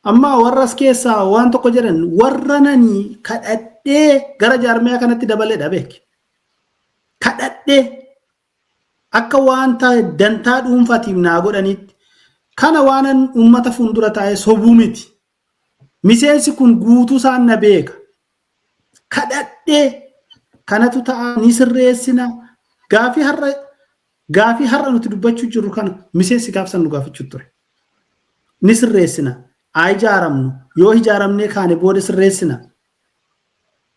Amma warra as keessaa waan tokko jedhan, warra nani kadhadhee gara jaarmiyaa kanatti dabaledha beeki. Kadhadhee. Akka wanta dantaa dhuunfaatiif naa godhanitti kana waanan uummata fuuldura taa'ee sobuu miti. Miseensi kun guutuu isaan na beeka. Kadhadhee kanatu ta'a, ni sirreessina. Gaafii har'a nuti dubbachuu jirru kana miseensi gaafsan nu gaafachuu ture. Ni sirreessina. Haa ijaaramnu. Yoo ijaaramnee kaane booda sirreessina.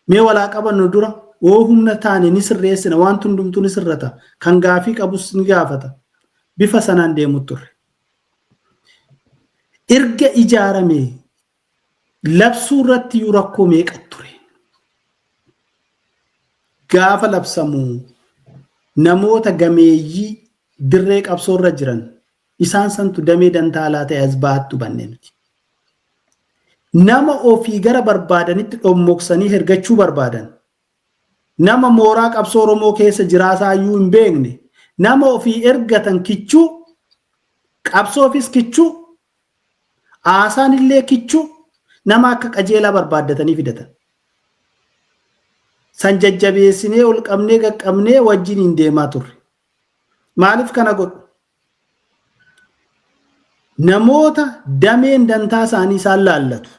Mee walaa qabannu dura yoo humna taane ni sirreessina. Wanti hundumtuu ni sirrata. Kan gaafii qabus ni gaafata. Bifa sanaan deemu turre. Erga ijaarame labsuu irratti iyyuu rakkoo meeqa ture? Gaafa labsamu namoota gameeyyii dirree qabsoo irra jiran isaan santu damee dantaa alaa ta'e as baattu banne miti. Nama ofii gara barbaadanitti dhommoksanii ergachuu barbaadan, nama mooraa qabsoo Oromoo keessa jiraasaa iyyuu hin beekne, nama ofii ergatan kichuu, qabsoofis kichuu, haasaan illee kichuu, nama akka qajeelaa barbaaddatanii fidatan. San jajjabeessinee ol qabnee qaqqabnee wajjin hin deemaa turre. Maaliif kana godhu? Namoota dameen dantaa isaanii isaan laallatu.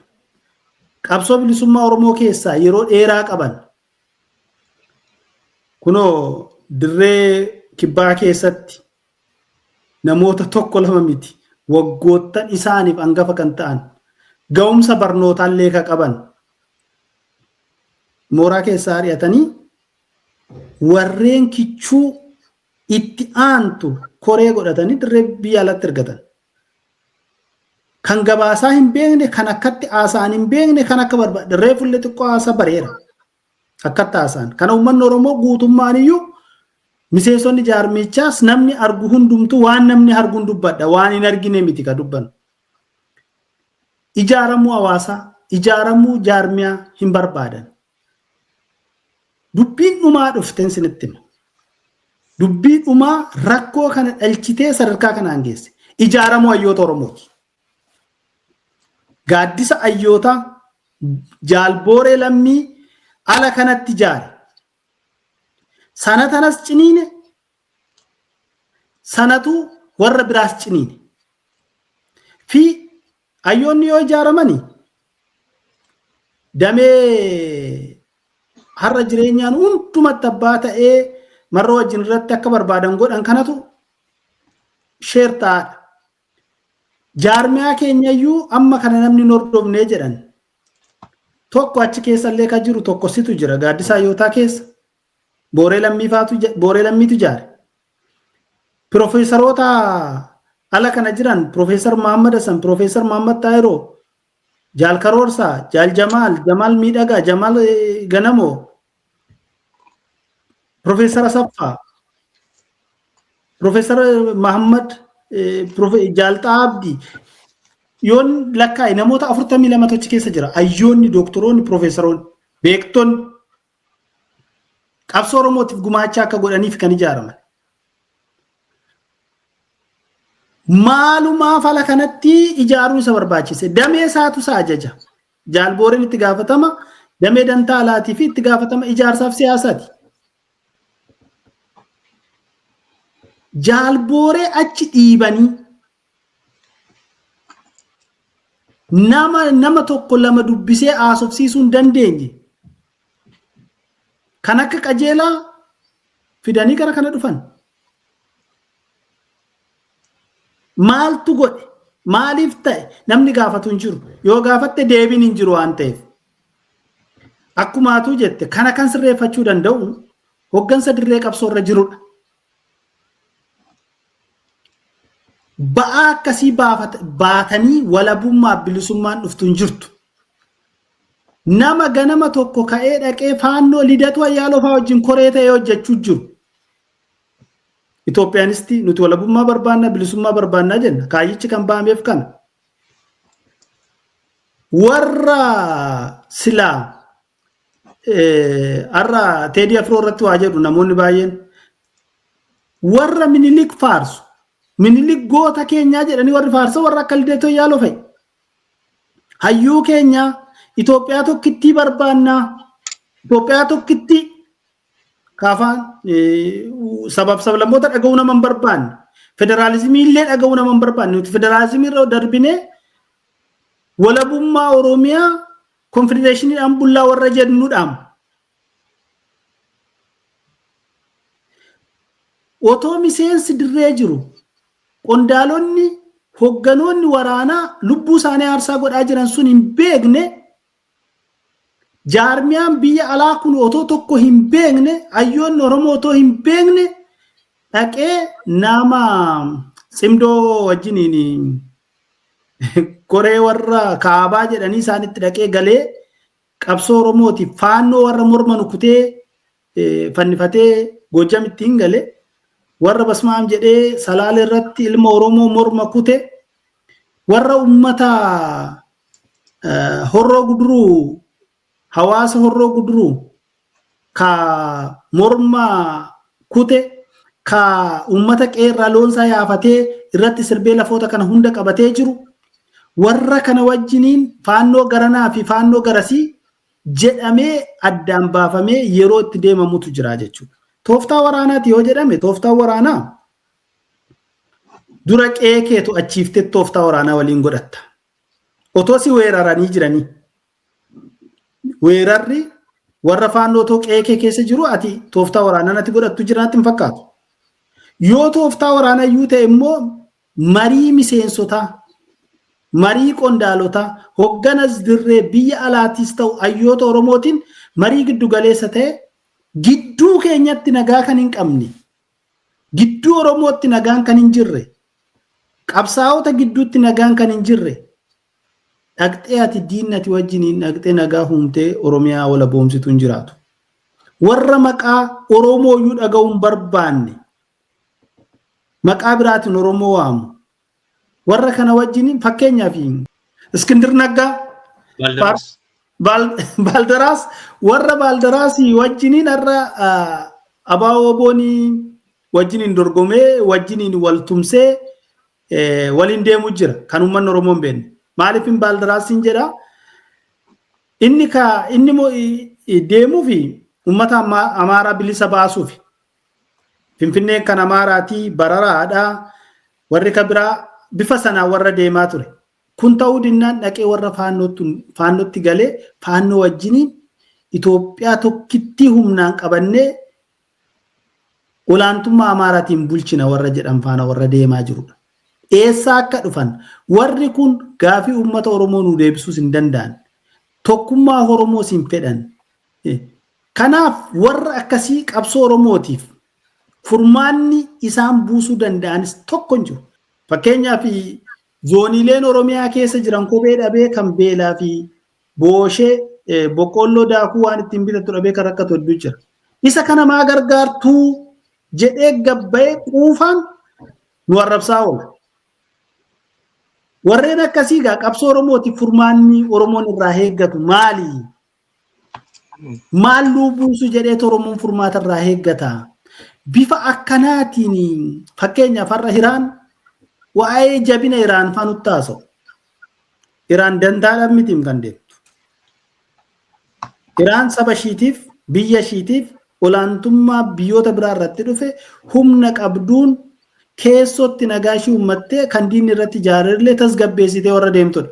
Qabsoo bilisummaa Oromoo keessaa yeroo dheeraa qaban. Kunoo dirree kibbaa keessatti namoota tokko lama miti, waggoottan isaaniif hangafa kan ta'an, ga'umsa barnootaallee ka qaban mooraa keessaa ari'atanii warreen kichuu itti aantu koree godhatanii dirree biyya alatti ergatan. Kan gabaasaa hin beekne, kan akkatti haasa'an hin beekne, kan akka barbaade reefullee xiqqoo haasa bareera. Akkatti haasa'an. Kana uummanni Oromoo guutummaan iyyuu, miseensonni jaarmichaas, namni argu hundumtuu waan namni arguun dubbadha, waan hin argine miti ka dubbannu. Ijaaramuu hawaasaa, ijaaramuu jaarmiyaa hin barbaadan. Dubbiin dhumaa dhufteen sinitti hima. Dubbii dhumaa rakkoo kana dhalchitee sadarkaa kanaan geesse. Ijaaramuu hayyoota Oromooti. Gaaddisa hayyootaa Jaalbooree Lammii ala kanatti ijaare. Sana tanas ciniine, sanatu warra biraas ciniine. Fi hayyoonni yoo ijaaramani damee har'a jireenyaan hundumatti abbaa ta'ee marra wajjin irratti akka barbaadan godhan kanatu share ta'aadha. Jaarmiyaa keenyayyuu amma kana namni hin hordofnee jedhan. Tokko achi keessallee kan jiru tokko situ jira gaaddisaa hayyootaa keessa. Booree Lammiifaatu, Booree Lammiitu ijaare. Piroofeesaroota ala kana jiran, Piroofeesar Muhammad Hassan, Piroofeesar Muhammad Taayiroo, Jaal Karoorsaa, Jaal Jamaal, Jamaal Miidhagaa, Jamaal Ganamoo, Piroofeesar Asaffaa, Piroofeesar Muhammad, Jaal Xahaa Abdii yoon lakkaa'e namoota 42 achi keessa jira. Hayyoonni, dooktoroonni, piroofeesaroonni, beektonni qabsoo Oromootiif gumaachaa akka godhaniif kan ijaaraman. Maalumaaf ala kanatti ijaaruun isa barbaachise? Damee isaatu isa ajaja. Jaalbooreen itti gaafatama damee dantaa alaatii fi itti gaafatama ijaarsaaf siyaasaati. Jaalbooree achi dhiibanii nama tokko lama dubbisee haasofsiisuu hin dandeenye. Kan akka qajeelaa fidanii gara kana dhufan. Maaltu godhe? Maaliif ta'e? Namni gaafatu hin jiru. Yoo gaafatte deebiin hin jiru waan ta'eef. Akkuma atuu jette, kana kan sirreeffachuu danda'u hoggansa dirree qabsoo irra jirudha. Ba'aa akkasii baatanii walabummaa bilisummaan dhuftu hin jirtu. Nama ganama tokko ka'ee dhaqee faannoo Lidatu Ayyaaloo fa'aa wajjin koree ta'ee hojjechuu jiru. Itoophiyaanisti nuti walabummaa barbaanna, bilisummaa barbaannaa jenna. Kaayyichi kan ba'ameef kana. Warra silaa har'a Teedii Afroo irratti waa jedhu, namoonni baay'een warra Minilik faarsu, Minilik goota keenyaa jedhanii warri faarsa warra akka Lidatu Ayyaaloo fa'i. Hayyuu keenyaa, Itoophiyaa tokkittii barbaannaa, Itoophiyaa tokkittii. Kaafaan sabaaf sablammoota dhaga'uu nama hin barbaanne. Federaalizimii illee dhaga'uu nama hin barbaanne. Nuti federaalizimii irra darbinee walabummaa Oromiyaa konfedereeshiniidhaan bullaa warra jennuudhaan. Otoo miseensi dirree jiru qondaalonni hogganoonni waraanaa lubbuu isaanii aarsaa godhaa jiran sun hin beekne, jaarmiyaan biyya alaa kun otoo tokko hin beekne, hayyoonni Oromoo otoo hin beekne dhaqee nama Tsimdoo wajjiniin koree warra kaabaa jedhanii isaanitti dhaqee galee qabsoo Oromootiif faannoo warra morma rukutee fannifatee Goojjam ittiin gale, warra Basmaam jedhee Salaale irratti ilma Oromoo morma kute, warra ummata Horroo Guduruu, hawaasa Horroo Guduruu ka morma kute, ka ummata qeerraa loonsaa yaafatee irratti sirbee lafoota kana hunda qabatee jiru, warra kana wajjiniin faannoo garanaa fi faannoo garasii jedhamee addaan baafamee yeroo itti deemamutu jira jechuudha. Tooftaa waraanaati yoo jedhame, tooftaa waraanaa dura qe'ee kee to'achiiftee tooftaa waraanaa waliin godhatta. Otoo si weeraranii jiranii. Weerarri warra faannoo otoo qe'ee kee keessa jiru ati tooftaa waraanaa natti godhattu jira natti hin fakkaatu. Yoo tooftaa waraanaa iyyuu ta'e immoo marii miseensotaa, marii qondaalotaa, hogganas dirree biyya alaatis ta'u hayyoota Oromootiin marii giddu galeessa ta'e, gidduu keenyatti nagaa kan hin qabne, gidduu Oromootti nagaan kan hin jirre, qabsaa'ota gidduutti nagaan kan hin jirre, dhaqxee ati diinni ati wajjiniin dhaqxee nagaa uumtee Oromiyaa walaboomsitu hin jiraatu. Warra maqaa Oromoo iyyuu dhaga'uu hin barbaanne, maqaa biraatiin Oromoo waamu. Warra kana wajjiniin, fakkeenyaaf Iskindir Naggaa, Baaldaraas, warra Baaldaraasii wajjiniin har'a Abaa Oboonii wajjiniin dorgomee, wajjiniin wal tumsee waliin deemuu jira kan uummanni Oromoo hin beekne. Maaliif hin Baaldaraasiin jedha? Inni ka inni deemuufi uummata Amaaraa bilisa baasuufi. Finfinneen kan Amaaraatii bararaadha. Warri ka biraa bifa sanaan warra deemaa ture. Kun ta'uu dinnaan dhaqee warra faannootti galee faannoo wajjiniin Itoophiyaa tokkittii humnaan qabannee olaantummaa Amaaraatiin bulchina warra jedhan faana warra deemaa jirudha. Eessaa akka dhufan warri kun gaafii uummata Oromoo nuu deebisuus hin danda'an. Tokkummaa Oromoos hin fedhan. Kanaaf warra akkasii qabsoo Oromootiif furmaanni isaan buusuu danda'anis tokko hin jiru. Fakkeenyaaf zooniileen Oromiyaa keessa jiran kophee dhabee kan beelaa fi booshee boqqoolloo daakuu waan ittiin bitatu dhabee kan rakkatu hedduu jira. Isa kana maa gargaartuu jedhee gabbayee quufaan nu arrabsaa oola. Warreen akkasii egaa qabsoo Oromootiif furmaanni Oromoon irraa eeggatu maali? Maal nuu buusu jedheet Oromoon furmaata irraa eeggata? Bifa akkanaatiin fakkeenyaaf har'a Iraan waa'ee jabina Iraan faa nutti haasa'u. Iraan dantaadhaan mitiim kan deemtu. Iraan saba ishiitiif, biyya ishiitiif olaantummaa biyyoota biraa irratti dhufe humna qabduun keessootti nagaa ishii uummattee kan diinni irratti ijaarellee tasgabbeessitee warra deemtudha.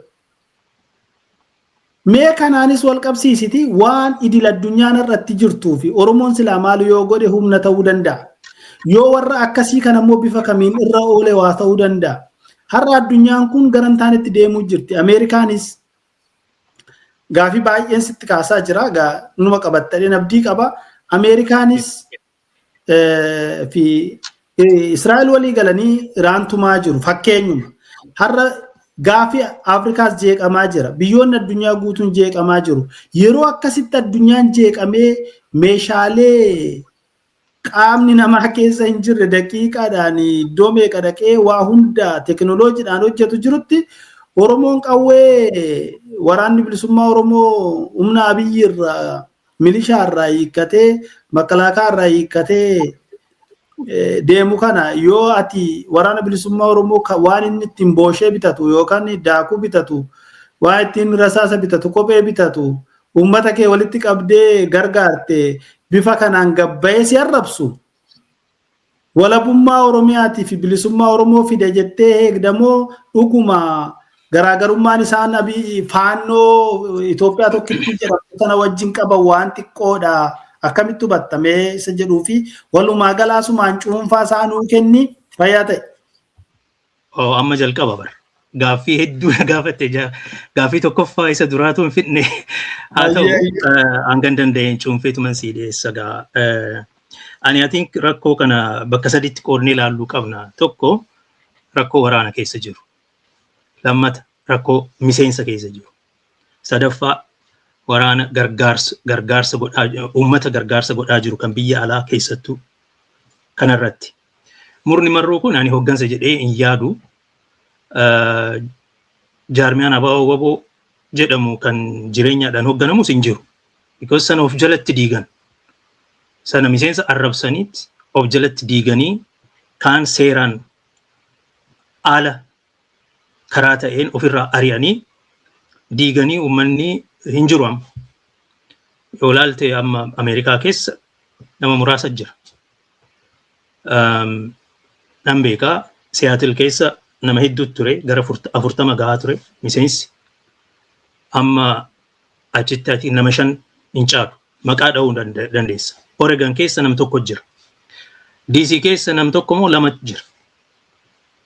Mee kanaanis wal qabsiisiti waan idil addunyaan irratti jirtuu fi Oromoon silaa maal yoo godhe humna ta'uu danda'a? Yoo warra akkasii kana immoo bifa kamiin irra oole waa ta'uu danda'a? Har'a addunyaan kun gara hin taanetti deemuu jirti. Ameerikaanis gaafii baay'een sitti kaasaa jira. Gaa numa qabattadheen abdii qaba. Ameerikaanis fi Israa'el walii galanii Iraan tumaa jiru fakkeenyuma. Har'a gaafii Afrikaas jeeqamaa jira. Biyyoonni addunyaa guutuun jeeqamaa jiru. Yeroo akkasitti addunyaan jeeqamee meeshaalee qaamni namaa keessa hin jirre daqiiqaadhaan iddoo meeqa dhaqee waa hunda teekinooloojiidhaan hojjetu jirutti, Oromoon qawwee waraanni bilisummaa Oromoo humna Abiyyi irraa, milishaa irraa hiikkatee, makalaakaa irraa hiikkatee deemu kana, yoo ati waraana bilisummaa Oromoo waan inni ittiin booshee bitatu yookaan daakuu bitatu, waan ittiin rasaasa bitatu, kophee bitatu, uummata kee walitti qabdee gargaarte, Bifa kanaan gabbayee si arrabsu. Walabummaa Oromiyaatii fi bilisummaa Oromoo fide jettee eegdamoo, dhuguma garaagarummaan isaan abii faannoo Itoophiyaa tokkitti jedhamtu sana wajjin qaban waan xiqqoodha? Akkamitti hubattamee isa jedhuu fi walumaa galaasumaan cuunfaa isaa nuu kenni, fayyaa ta'e. Oh, amma jalqaba bara. Gaaffii hedduu na gaafatte. Gaaffii tokkoffaa isa duraatu hin fidne. Haa ta'u, hangan danda'een cuunfeetuman sii dhiyeessa gaa. Ani, I think, rakkoo kana bakka saditti qoodnee ilaalluu qabna. Tokko, rakkoo waraana keessa jiru. Lammata, rakkoo miseensa keessa jiru. Sadaffaa, waraana gargaarsa godhaa, uummata gargaarsa godhaa jiru kan biyya alaa keessattuu kanarratti. Murni marroo kun ani hoggansa jedhee hin yaadu. Jaarmiyaan ABO WBO jedhamu kan jireenyaadhaan hogganamus hin jiru. Because sana of jalatti diigan. Sana miseensa arrabsaniit of jalatti diiganii, kaan seeraan ala karaa ta'een ofirraa ari'anii diiganii, uummanni hin jiru amma. Yoo ilaalte, amma Ameerikaa keessa nama muraasa jira. Nan beekaa, Siyaatil keessa nama hedduutu ture, gara 40 gahaa ture miseensi. Amma achitti ati nama 5 hin caalu. Maqaa dha'uu dandeessa. Oregon keessa nam tokko jira. DC keessa nam tokko moo lama jira.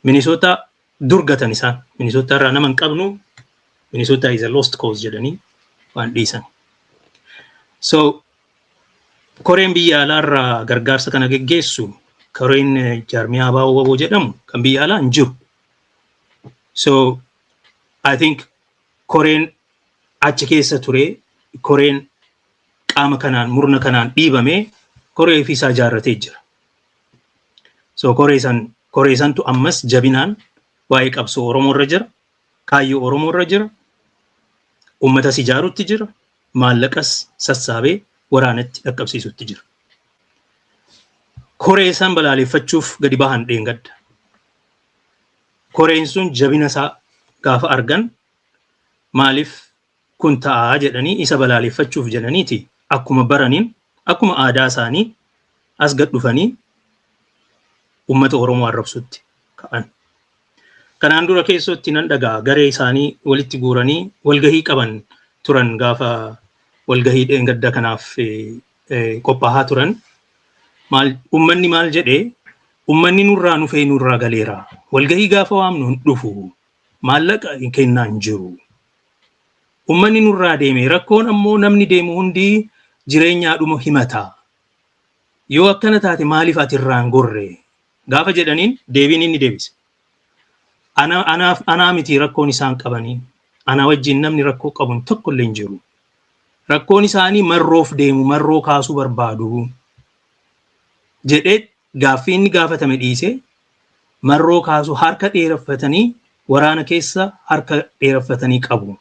Minnesota durgatan isaan. Minnesota irraa nama hin qabnu. Minnesota is a lost cause jedhanii waan dhiisan. So koreen biyya alaarraa gargaarsa kana geggeessu, koreen jaarmiyaa ABO WBO jedhamu kan biyya alaa hin jiru. So I think koreen achi keessa ture, koreen qaama kanaan, murna kanaan dhiibamee, koree ofiisaa ijaarratee jira. So koree santu ammas jabinaan waa'ee qabsoo Oromoo irra jira, kaayyoo Oromoo irra jira, uummatas ijaarutti jira, maallaqas sassaabee waraanatti dhaqqabsiisutti jira. Koree san balaaleffachuuf gadi bahan dheengadda. Koreen sun jabina isaa gaafa argan, maaliif kun ta'aa jedhanii isa balaaleffachuuf jedhaniiti, akkuma baraniin, akkuma aadaa isaanii as gad dhufanii uummata Oromoo arrabsutti ka'an. Kanaan dura keessatti nan dhagaa, garee isaanii walitti guuranii walgahii qaban turan. Gaafa walgahii dheengadda kanaaf qophaa'aa turan, maal uummanni maal jedhee, uummanni nurraa nufee nurraa galeera. Walgahii gaafa waamnu hin dhufu. Maallaqa kennaa hin jiru. Uummanni nurraa deeme. Rakkoon ammoo namni deemu hundi jireenyaadhuma himata. Yoo akkana taate, maaliif ati irraa hin gorre gaafa jedhaniin, deebiin inni deebise. Anaaf anaa miti rakkoon isaan qabanii. Ana wajjin namni rakkoo qabu tokko illee hin jiru. Rakkoon isaanii marroof deemu, marroo kaasuu barbaadu jedhee, gaaffii inni gaafatame dhiise, marroo kaasuu harka dheereffatanii, waraana keessa harka dheereffatanii qabu.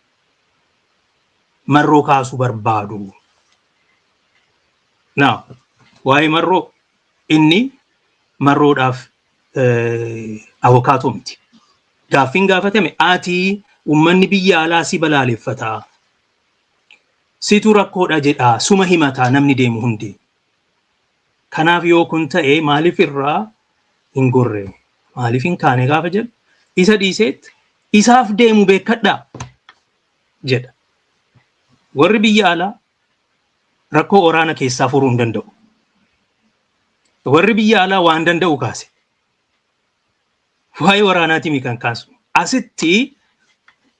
Marroo kaasuu barbaadu. Now, waa'ee marroo, inni marroodhaaf avokaatoo miti. Gaaffiin gaafatame, ati uummanni biyya alaa si balaaleffataa. Situ rakkoodha jedhaa, suma himataa namni deemu hundi. Kanaaf yoo kun ta'e, maaliif irraa hin gorre? Maaliif hin kaane gaafa jedhu, isa dhiiseet isaaf deemu beekadhaa jedha. Warri biyya alaa rakkoo waraana keessaa furuu hin danda'u. Warri biyya alaa waan danda'u kaase. Waa'ee waraanaatii kan kaasu. Asitti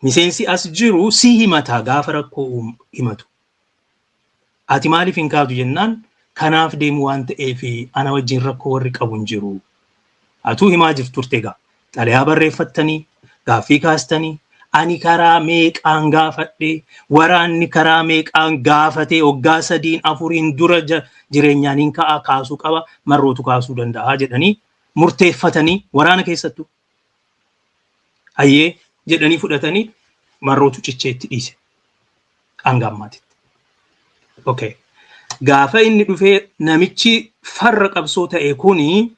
miseensi as jiru si himata gaafa rakkoo himatu. Ati maaliif hin kaatu jennaan, kanaaf deemu waan ta'eef ana wajjin rakkoo warri qabu hin jiru. Atuu himaa jirtu turte egaa. Xalayaa barreeffattanii, gaaffii kaastanii, ani karaa meeqaan gaafadhe, waraanni karaa meeqaan gaafatee, waggaa 3n 4n dura jireenyaan hin ka'a, kaasuu qaba, marrootu kaasuu danda'a jedhanii murteeffatanii, waraana keessattuu hayyee jedhanii fudhatanii, marrootu cicheetti dhiise hanga ammaatitti. Okay. Gaafa inni dhufee, namichi farra qabsoo ta'e kuni,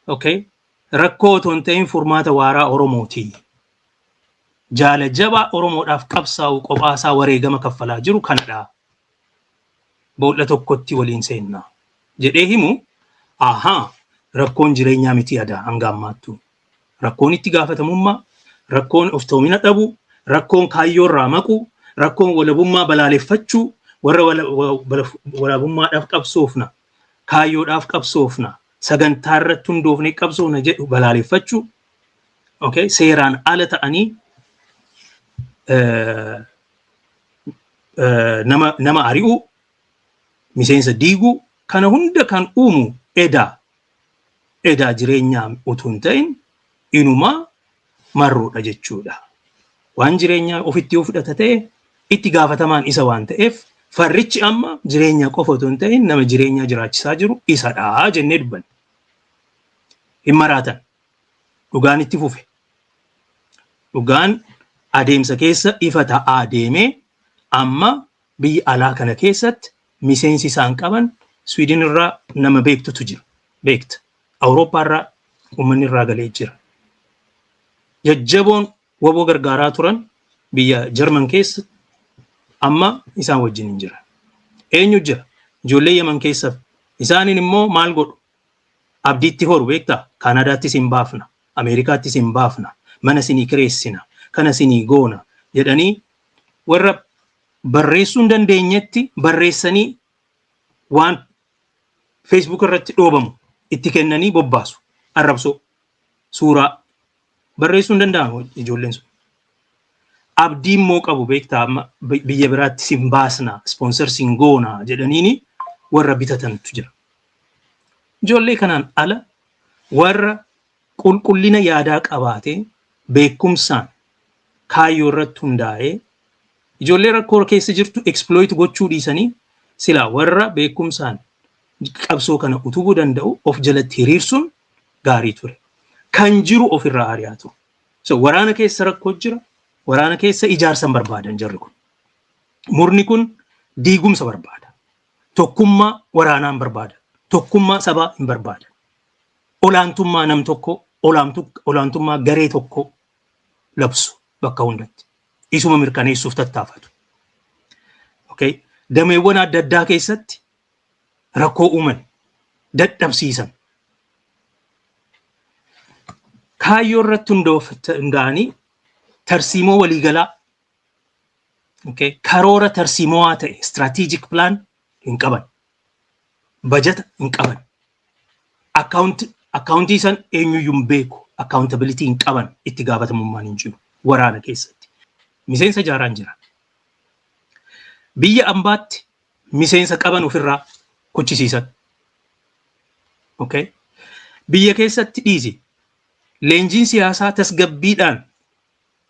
okay, rakkoo otoo hin ta'in furmaata waaraa Oromooti. Jaala jabaa Oromoodhaaf qabsaa'u, qophaasaa wareegama kaffalaa jiru kanadha. Boolla tokkotti waliin seennaa jedhee himu, ahaa, rakkoon jireenyaa miti adaa hanga ammaattu. Rakkoon itti gaafatamummaa, rakkoon oftoomina dhabu, rakkoon kaayyoo irraa maqu, rakkoon walabummaa balaaleffachuu, warra walabummaadhaaf qabsoofna, kaayyoodhaaf qabsoofna, sagantaa irratti hundoofnee qabsoofna jedhu balaaleffachuu, okay, seeraan ala ta'anii nama ari'uu, miseensa diiguu, kana hunda kan uumu edaa jireenyaa utuu hin ta'in inumaa marroodha jechuudha. Waan jireenyaa ofitti yoo fudhata ta'e itti gaafatamaan isa waan ta'eef, farrichi amma jireenya qofa otoo hin ta'in nama jireenyaa jiraachisaa jiru isadha jennee dubbanne. Hin maraatan. Dhugaan itti fufe. Dhugaan adeemsa keessa ifa ta'aa deemee amma biyya alaa kana keessatti miseensi isaan qaban Swiidin irraa nama beektutu jira. Beekta. Awurooppaa irraa uummanni irraa galee jira. Jajjaboon WBO gargaaraa turan biyya Jarman keessa amma isaan wajjin hin jiran. Eenyu jira? Ijoollee Yaman keessa. Isaaniin immoo maal godhu? Abdiitti horu, beektaa? Kaanaadaattis hin baafna. Ameerikaattis hin baafna. Mana sinii kireessina. Kana sinii goona jedhanii warra barreessuu hin dandeenyetti barreessanii waan Facebook irratti dhoobamu itti kennanii bobbaasu. Arrabsoo. Suuraa. Barreessuu hin danda'amu ijoolleen sun. Abdii immoo qabu, beektaa, amma biyya biraatti sin baasna, sponsor sin goona jedhaniini warra bitatantu jira. Ijoollee kanaan ala warra qulqullina yaadaa qabaatee, beekumsaan kaayyoo irratti hundaa'ee, ijoollee rakkoo keessa jirtu exploit gochuu dhiisanii silaa warra beekumsaan qabsoo kana utubuu danda'u of jalatti hiriirsuun gaarii ture. Kan jiru ofirraa ari'aa ture. So waraana keessa rakkoo jira. Waraana keessa ijaarsa hin barbaadan jarri kun. Murni kun diigumsa barbaada. Tokkummaa waraanaa hin barbaadan. Tokkummaa sabaa hin barbaadan. Olaantummaa nam tokko, olaantummaa garee tokko labsu bakka hundatti. Isuma mirkaneessuuf tattaafatu. Okay. Dameewwan adda addaa keessatti rakkoo uuman, dadhabsiisan. Kaayyoo irratti hundaa'anii tarsiimoo waliigalaa, okay, karoora tarsiimoo ta'e, strategic plan hin qaban. Bajata hin qaban. Akkaawuntii san eenyuyyuu hin beeku. Accountability hin qaban, itti gaafatamummaan hin jiru waraana keessatti. Miseensa ijaaraan jira. Biyya ambaatti miseensa qaban ofirraa kuchisiisan. Okay. Biyya keessatti dhiisi. Leenjiin siyaasaa tasgabbiidhaan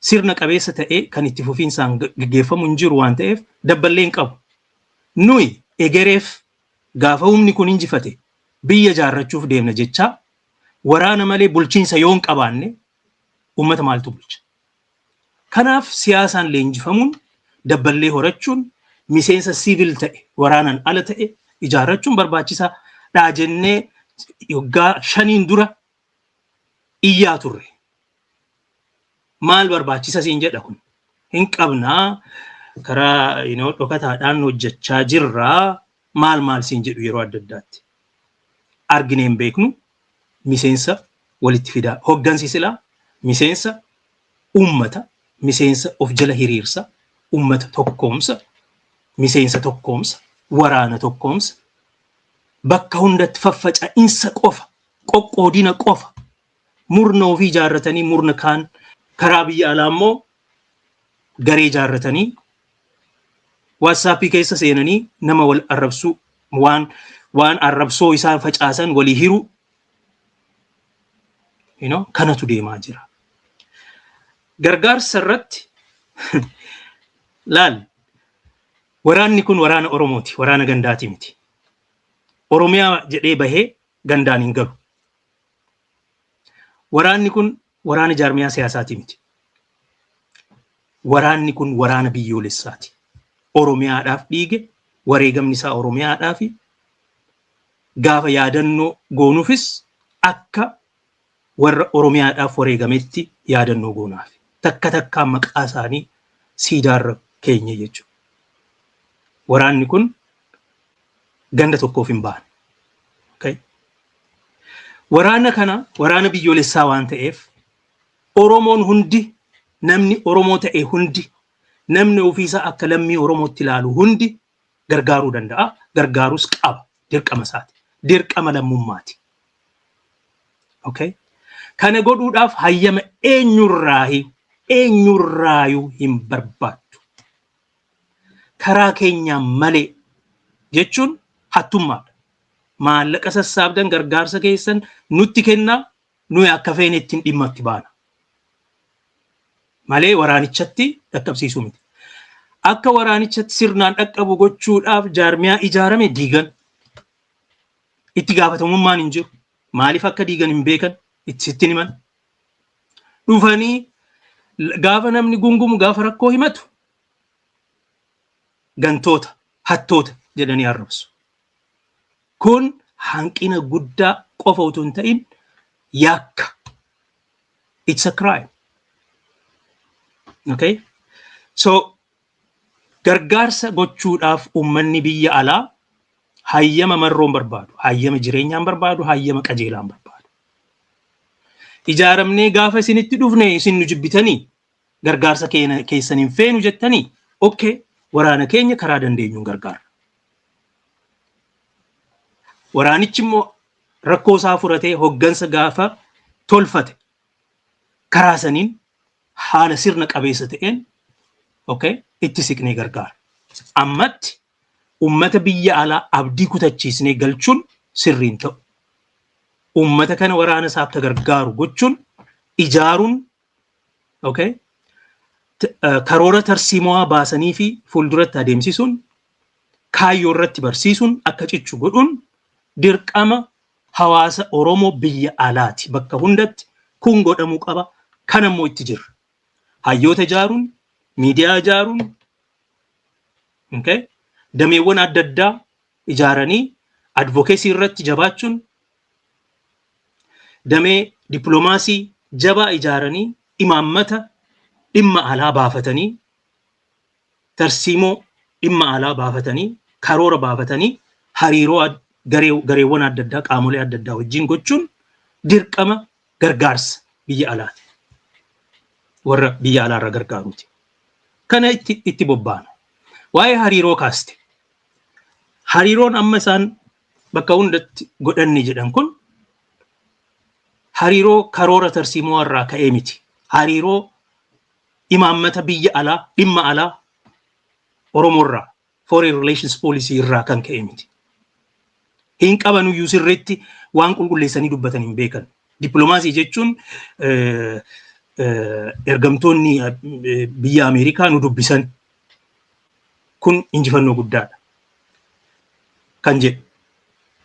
sirna qabeessa ta'ee kan itti fufiinsaan gaggeeffamu hin jiru waan ta'eef dabballee hin qabu. Nuyi egereef gaafa humni kun injifate biyya ijaarrachuuf deemna jechaa waraana malee bulchiinsa yoo hin qabaanne uummata maaltu bulcha? Kanaaf siyaasaan leenjifamuun, dabballee horachuun, miseensa siivil ta'e waraanaan ala ta'e ijaarrachuun barbaachisaadha jennee waggaa 5n dura iyyaa turre. Maal barbaachisa siin jedha kun? Hin qabnaa, karaa dhokataadhaan hojjechaa jirraa, maal maal siin jedhu yeroo adda addaatti. Arginee hin beeknu miseensa walitti fidaa. Hoggansi silaa miseensa uummata, miseensa of jala hiriirsa, uummata tokkoomsa, miseensa tokkoomsa, waraana tokkoomsa, bakka hundatti faffaca'iinsa qofa, qoqqoodina qofa, murna ofii ijaarratanii, murna kaan karaa biyya alaa immoo garee ijaarratanii WhatsAppii keessa seenanii nama wal arrabsuu, waan arrabsoo isaan facaasan walii hiruu, kanatu deemaa jira. Gargaarsa irratti laal, waraanni kun waraana Oromooti, waraana gandaati miti. Oromiyaa jedhee bahee gandaan hin galu. Waraanni kun waraana jaarmiyaa siyaasaati miti. Waraanni kun waraana biyyoolessaati. Oromiyaadhaaf dhiige, wareegamni isaa Oromiyaadhaaf, gaafa yaadannoo goonuufis akka warra Oromiyaadhaaf wareegametti yaadannoo goonaaf. Takka takkaan maqaa isaanii siidaarra keenye jechuudha. Waraanni kun Ganda tokkoof hin baane. Okay? Waraana kana waraana biyyoolessaa waan ta'eef, Oromoon hundi, namni Oromoo ta'e hundi, namni ofiisaa akka lammii Oromootti ilaalu hundi gargaaruu danda'a. Gargaaruus qaba. Dirqama isaati. Dirqama lammummaati. Okay? Kana godhuudhaaf hayyama eenyurraayuu hin barbaaddu. Karaa keenyaan malee jechuun hattummaadha. Maallaqa sassaabdan, gargaarsa keessan nutti kennaa, nuyi akka feene ittiin dhimma itti baana. Malee waraanichatti dhaqqabsiisuu miti. Akka waraanichatti sirnaan dhaqqabu gochuudhaaf jaarmiyaa ijaarame diigan. Itti gaafatamummaan hin jiru. Maaliif akka diigan hin beekan, itti sitti himan. Dhufanii gaafa namni gungumu, gaafa rakkoo himatu, gantoota, hattoota jedhanii arrabsu. Kun hanqina guddaa qofa utuu hin ta'in yakka. It's a crime. Okay? So gargaarsa gochuudhaaf uummanni biyya alaa hayyama marroon barbaadu, hayyama jireenyaan barbaadu, hayyama qajeelaan barbaadu. Ijaaramnee gaafa isinitti dhufne isin nu jibbitanii, gargaarsa keessan hin feenu jettanii, okay, waraana keenya karaa dandeenyuun gargaara. Waraanichi immoo rakkoo isaa furatee hoggansa gaafa tolfate, karaa saniin haala sirna qabeessa ta'een, okay, itti siqnee gargaara. Ammatti ummata biyya alaa abdii kutachiisnee galchuun sirriin ta'u. Ummata kana waraana isaa akka gargaaru gochuun, ijaaruun, okay, karoora tarsiimoo baasanii fi fuulduratti adeemsisuun, kaayyoo irratti barsiisuun, akka cichu godhuun dirqama hawaasa Oromoo biyya alaati. Bakka hundatti kun godhamuu qaba. Kan ammoo itti jirra. Hayyoota ijaaruun, miidiyaa ijaaruun, okay, dameewwan adda addaa ijaaranii advocacy irratti jabaachuun, damee dippiloomaasii jabaa ijaaranii, imaammata dhimma alaa baafatanii, tarsiimoo dhimma alaa baafatanii, karoora baafatanii, hariiroo gareewwan adda addaa, qaamolee adda addaa wajjin gochuun dirqama gargaarsa biyya alaati. Warra biyya alaarra gargaaruuti. Kana itti bobbaana. Waa'ee hariiroo kaaste. Hariiroon amma isaan bakka hundatti godhanne jedhan kun hariiroo karoora tarsiimoo irraa ka'ee miti. Hariiroo imaammata biyya alaa, dhimma alaa Oromoo irraa, foreign relations policy irraa kan ka'e miti. Hin qabanuyyuu, sirriitti waan qulqulleessanii dubbatan hin beekan. Dippiloomaasii jechuun ergamtoonni biyya Ameerikaa nu dubbisan, kun injifannoo guddaadha kan jedhu.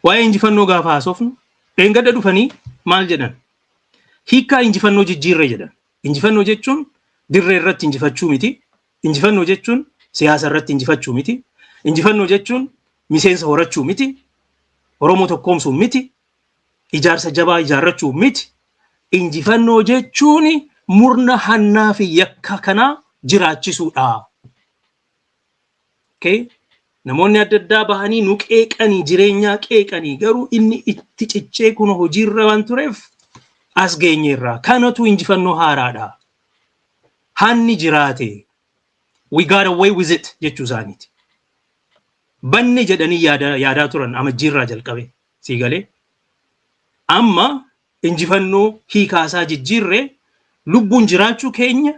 Waa'ee injifannoo gaafa haasofnu, dheengadda dhufanii maal jedhan? Hiikkaa injifannoo jijjiirre jedhan. Injifannoo jechuun dirree irratti injifachuu miti. Injifannoo jechuun siyaasa irratti injifachuu miti. Injifannoo jechuun miseensa horachuu miti. Oromoo tokkoomsuu miti. Ijaarsa jabaa ijaarrachuu miti. Injifannoo jechuun murna hannaa fi yakka kanaa jiraachisuudha. Okay? Namoonni adda addaa bahanii nu qeeqanii, jireenyaa qeeqanii, garuu inni itti ciccee kun hojiirra waan tureef as geenyeerra. Kanatu injifannoo haaraadha. Hanni jiraate. We got away with it jechuu isaaniiti. Banne jedhanii yaadaa turan amajjiirraa jalqabe. Sii galee? Amma injifannoo hiikaasaa jijjiirree, lubbuun jiraachuu keenya,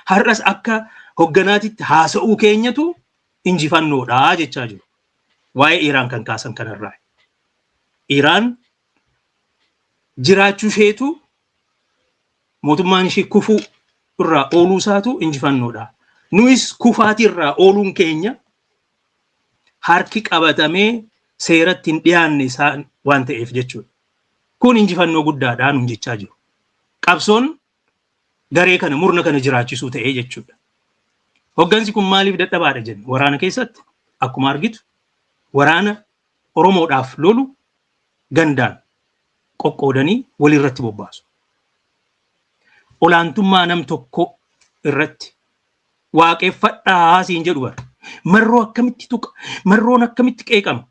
har'as akka hogganaatitti haasa'uu keenyatu injifannoodha jechaa jiru. Waa'ee Iraan kan kaasan kanarraa. Iraan jiraachuu isheetu, mootummaan ishee kufuu irraa ooluu isaatu injifannoodha. Nuyis kufaatii irraa ooluun keenya, harki qabatamee seeratti hin dhiyaanne isaan waan ta'eef jechuudha. Kun injifannoo guddaadha nuun jechaa jiru. Qabsoon garee kana, murna kana jiraachisuu ta'ee jechuudha. Hoggansi kun maaliif dadhabaadha jenna? Waraana keessatti akkuma argitu waraana Oromoodhaaf lolu gandaan qoqqoodanii walirratti bobbaasu. Olaantummaa nam tokko irratti waaqeffadhaa siin jedhu bara. Marroo akkamitti tuqa? Marroon akkamitti qeeqama?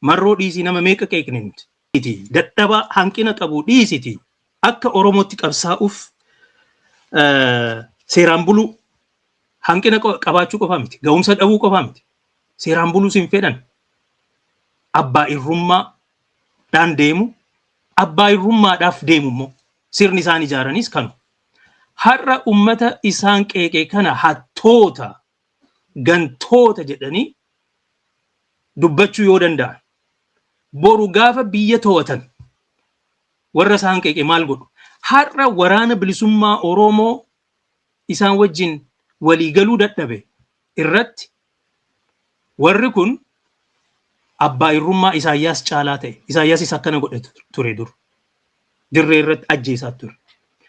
Marroo dhiisii, nama meeqa qeeqne nuti. Dadhabaa hanqina qabu dhiisiti. Akka Oromootti qabsaa'uuf seeraan buluu hanqina qabaachuu qofaa miti. Ga'umsa dhabuu qofaa miti. Seeraan buluus hin fedhan. Abbaa irrummaadhaan deemu. Abbaa irrummaadhaaf deemu immoo sirni isaan ijaaranis kanu. Har'a ummata isaan qeeqe kana hattoota, gantoota jedhanii dubbachuu yoo danda'an, boru gaafa biyya to'atan warra isaan qeeqe maal godhu? Har'a Waraana Bilisummaa Oromoo isaan wajjin waliigaluu dadhabe irratti warri kun abbaa irrummaa Isaayyaas caalaa ta'e. Isaayyaasis akkana godhe ture dur. Dirree irratti ajjeesaa ture.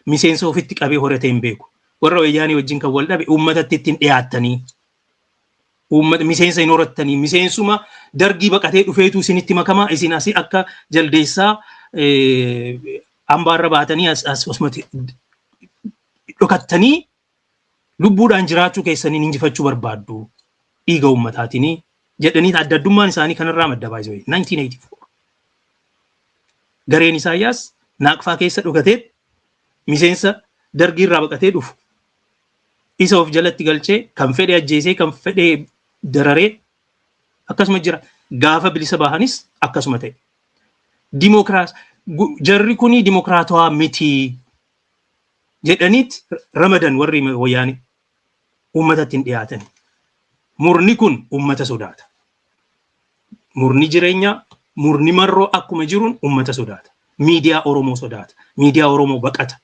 Miseensa ofitti qabee horatee hin beeku. Warra Wayyaanii wajjin kan wal dhabe uummatatti ittiin dhiyaattanii. Uummata miseensa hin horattanii, miseensuma Dargii baqatee dhufeetu isinitti makamaa, isin asii akka jaldeessaa ambaarra baatanii as asumatti dhokattanii lubbuudhaan jiraachuu keessaniin injifachuu barbaaddu dhiiga uummataatiin jedhanii. Adda addummaan isaanii kanarraa madda baay'ee. 1984 gareen Isaayyaas Naaqfaa keessa dhokatee miseensa Dargii irraa baqatee dhufu isa of jalatti galchee, kan fedhe ajjeesee, kan fedhe dararee akkasuma jira. Gaafa bilisa bahanis akkasuma ta'e. Dimokiraas jarri kuni dimokiraatawaa miti jedhaniit ramadan. Warri Wayyaanii uummatatti hin dhiyaatan. Murni kun uummata sodaata. Murni Jireenyaa, murni Marroo akkuma jiruun uummata sodaata. Miidiyaa Oromoo sodaata. Miidiyaa Oromoo baqata.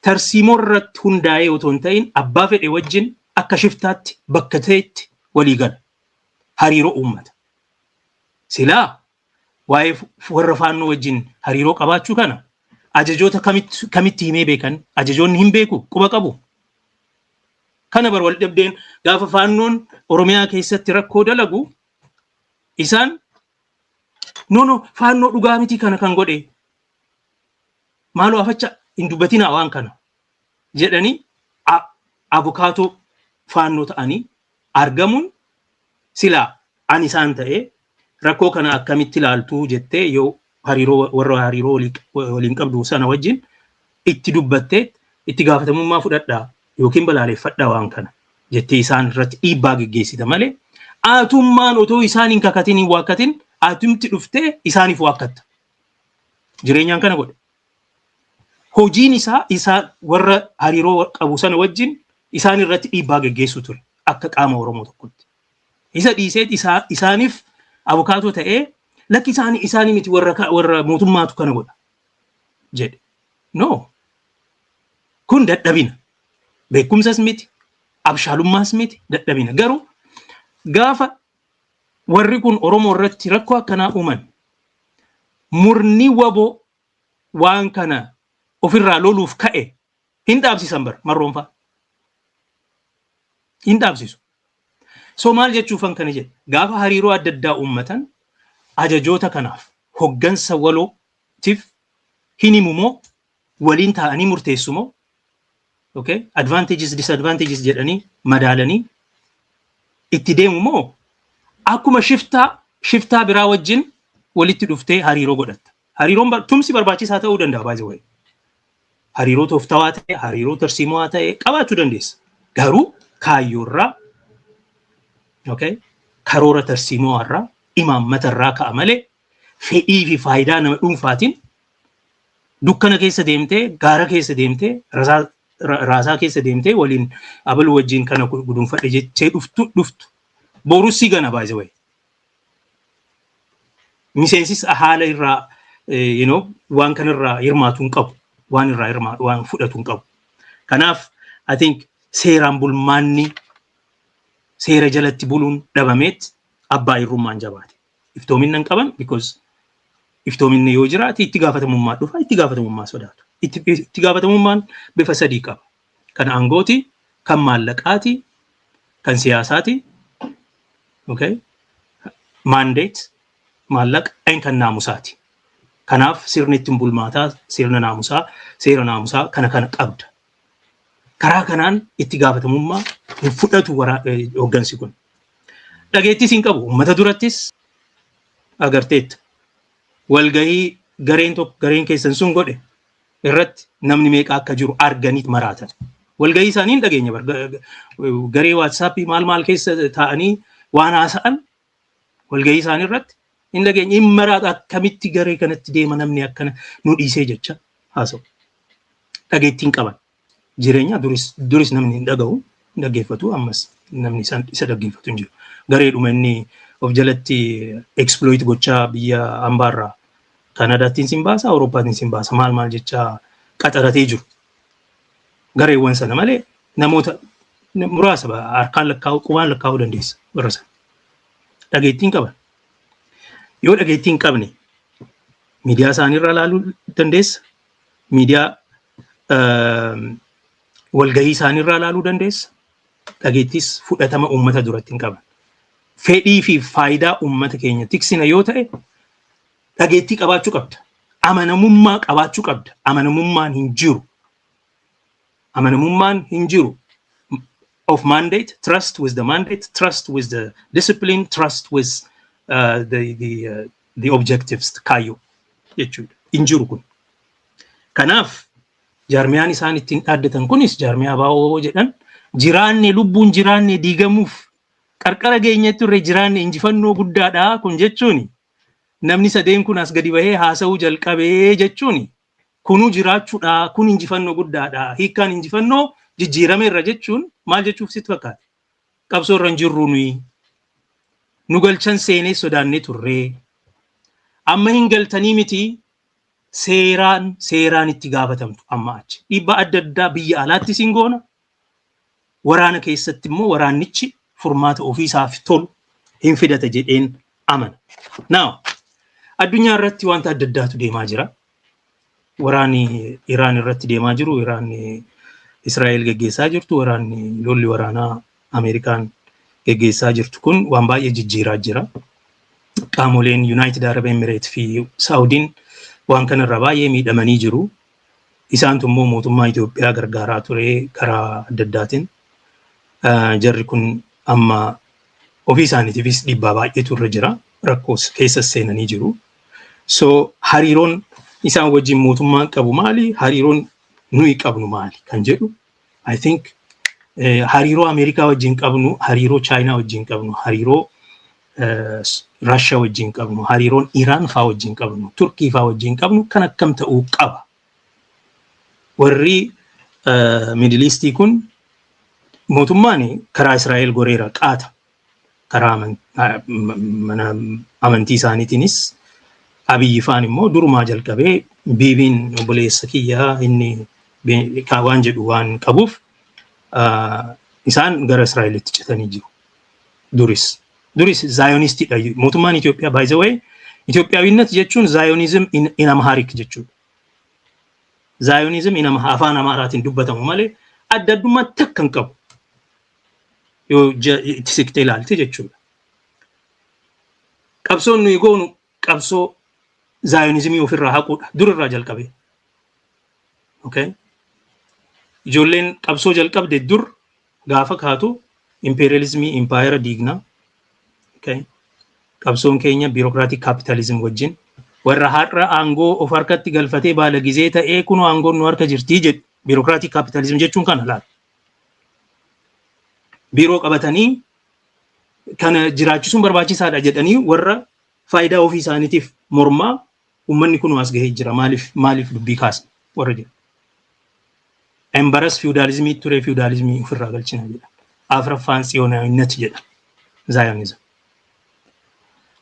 Tarsiimoo irratti hundaa'ee otoo hin ta'in abbaa fedhe wajjin akka shiftaatti bakka ta'etti walii gala. Hariiroo uummata. Silaa waa'ee warra Faannoo wajjin hariiroo qabaachuu kana ajajoota kamitti himee beekan? Ajajoonni hin beeku, quba qabu. Kana bar wal dhabdeen gaafa Faannoon Oromiyaa keessatti rakkoo dalagu isaan, "No, no, Faannoo dhugaa miti kana kan godhe, maaloo afacha hin dubbatinaa waan kana" jedhanii abukaatoo Faannoo ta'anii argamuun, silaa ani isaan ta'ee rakkoo kana akkamitti ilaaltuu jettee yoo hariiroo warra hariiroo waliin qabdu sana wajjin itti dubbattee, itti gaafatamummaa fudhadhaa yookiin balaaleffadhaa waan kana jettee isaan irratti dhiibbaa geggeessita malee, atummaan otoo isaan hin kakatin, hin waakkatin, atumti dhuftee isaaniif waakkatta. Jireenyaan kana godhe. Hojiin isaa isaa warra hariiroo qabu sana wajjin isaan irratti dhiibbaa geggeessuu ture akka qaama Oromoo tokkotti. Isa dhiisee isaaniif abukaatoo ta'ee, lakki, isaanii miti, warra mootummaatu kana godha jedhe. No. Kun dadhabina. Beekumsas miti, abshaalummaas miti, dadhabina. Garuu gaafa warri kun Oromoo irratti rakkoo akkanaa uuman, murni WABOO waan kana ofirraa loluuf ka'e hin dhaabsisan bar Marroonfaa. Hin dhaabsisu. So maal jechuufan kana jedhe? Gaafa hariiroo adda addaa uummatan ajajoota kanaaf, hoggansa walootiif hin himu moo, waliin taa'anii murteessu moo, okay, advantages, disadvantages jedhanii madaalanii itti deemu moo, akkuma shiftaa shiftaa biraa wajjin walitti dhuftee hariiroo godhatta? Hariiroon tumsi barbaachisaa ta'uu danda'a, by the way. Hariiroo tooftawaa ta'e, hariiroo tarsiimoo ta'e qabaachuu dandeessa. Garuu kaayyoorraa, okay, karoora tarsiimoo irraa, imaammata irraa ka'a malee fedhii fi faayidaa nama dhuunfaatiin dukkana keessa deemtee, gaara keessa deemtee, raasaa keessa deemtee waliin abaluu wajjin kana gudunfadhe jechee dhuftu borus si gana, by the way. Miseensis haala irraa waan kanarraa hirmaatu hin qabu, waan irraa hirmaatu waan fudhatu hin qabu. Kanaaf I think seeraan bulmaanni, seera jalatti buluun dhabameet abbaa irrummaan jabaate. Iftoominna hin qaban, because iftoominni yoo jiraate itti gaafatamummaa dhufa, itti gaafatamummaa sodaatu. Itti gaafatamummaan bifa sadii qaba. Kan aangooti, kan maallaqaati, kan siyaasaati. Okay? Mandate, maallaqa, kan naamusaati. Kanaaf sirni ittiin bulmaataa, sirna naamusaa, seera naamusaa kana kana qabda. Karaa kanaan itti gaafatamummaa hin fudhatu hoggansi kun. Dhageettis hin qabu. Uummata durattis Agarteetta. Walgahii gareen tokko, gareen keessan sun godhe irratti namni meeqa akka jiru arganiit maraatan. Walgahii isaanii hin dhageenya, garee WhatsAppii maal maal keessa taa'anii waan haasa'an walgahii isaanii irratti hin dhageenya. Hin maraata, akkamitti garee kanatti deema namni akkana nu dhiisee jecha haasa'u. Dhageettiin qaban. Jireenya duris duris namni hin dhaga'u, hin dhaggeeffatu, ammas namni isa dhaggeeffatu hin jiru. Gareedhuma inni of jalatti exploit gochaa biyya hambaarraa Kaanaadaattiin sin baasa, Awurooppaatiin sin baasa, maal maal jechaa qaxaratee jiru. Gareewwan sana malee namoota muraasa harkaan lakkaa'uu, qubaan lakkaa'uu dandeessa warra sana. Dhageettiin qaban. Yoo dhageettii hin qabne, miidiyaa isaaniirraa ilaaluu dandeessa. Miidiyaa walgahii isaaniirraa ilaaluu dandeessa. Dhageettis fudhatama uummata duratti hin qaban. Fedhii fi faayidaa uummata keenya tiksina yoo ta'e, dhageettii qabaachuu qabda. Amanamummaa qabaachuu qabda. Amanamummaan hin jiru. Amanamummaan hin jiru. Of mandate, trust with the mandate, trust with the discipline, trust with the objectives, kaayyoo jechuudha. Hin jiru kun. Kanaaf jaarmiyaan isaan ittiin dhaaddatan kunis, jaarmiyaa baa'oo jedhan, jiraanne, lubbuun jiraanne, diigamuuf qarqara geenye turre, jiraanne, injifannoo guddaadha kun jechuuni. Namni sadeen kun as gadi bahee haasa'uu jalqabee jechuuni. Kunuu jiraachuudha, kun injifannoo guddaadha. Hiikkaan injifannoo jijjiirameerra jechuun maal jechuuf sitti fakkaata? Qabsoo irra hin jirru nuyi. Nu galchan seenee sodaannee turree. Amma hin galtanii miti, seeraan seeraan itti gaafatamtu amma achi. Dhiibbaa adda addaa biyya alaatti siin goona. Waraana keessatti immoo waraannichi furmaata ofiisaaf tolu hin fidata jedheen amana. Now, addunyaa irratti wanta adda addaatu deemaa jira. Waraanni Iraan irratti deemaa jiru, Iraan Israa'el geggeessaa jirtu, waraanni lolli waraanaa Ameerikaan geggeessaa jirtu kun waan baay'ee jijjiiraa jira. Qaamoleen United Arab Emirates fi Saawudiin waan kanarraa baay'ee miidhamanii jiru. Isaantu immoo mootummaa Itoophiyaa gargaaraa ture karaa adda addaatiin. Jarri kun amma ofii isaaniitiifis dhiibbaa baay'eetu irra jira. Rakkoo keessa seenanii jiru. So hariiroon isaan wajjin mootummaan qabu maali? Hariiroon nuyi qabnu maali? Kan jedhu, I think hariiroo Ameerikaa wajjin qabnu, hariiroo Chaayinaa wajjin qabnu, hariiroo Raashaa wajjin qabnu, hariiroon Iraan faa wajjin qabnu, Turkii faa wajjin qabnu kan akkam ta'uu qaba? Warri Middle Eastii kun mootummaan karaa Israa'el goreera qaata. Karaa mana amantii isaaniitiinis Abiyyi faan immoo durumaa jalqabee Biibiin obboleessa kiyyaa inni waan jedhu waan qabuuf isaan gara Israa'elitti citanii jiru. Duris. Duris Zionistiidha. Mootummaan Itoophiyaa, by the way, Itoophiyaawinnet jechuun Zionism in Amharic jechuudha. Zionism in afaan Amaaraatiin dubbatamu malee adda addummaa takka hin qabu. Yoo itti siqtee ilaalte jechuudha. Qabsoon nuyi goonu qabsoo Zionizimii ofirraa haquudha. Dur irraa jalqabee. Okay? Ijoolleen qabsoo jalqabde dur gaafa kaatu imperialismii impaayera diignaa. Okay? Qabsoon keenya bureaucratic capitalism wajjin, warra har'a aangoo of harkatti galfatee baala gizee ta'ee kunoo aangoon nu harka jirtii jedhu, bureaucratic capitalism jechuun kana laala. Biiroo qabatanii kana jiraachisuun barbaachisaadha jedhanii warra faayidaa ofii isaaniitiif mormaa, uummanni kun as gahee jira, maaliif maaliif dubbii kaasna warra jedhu. Embaras feudalismii ture, feudalismii ofirraa galchina jedha. Afraffaan Tsiyoonaawinnet jedha. Zionism.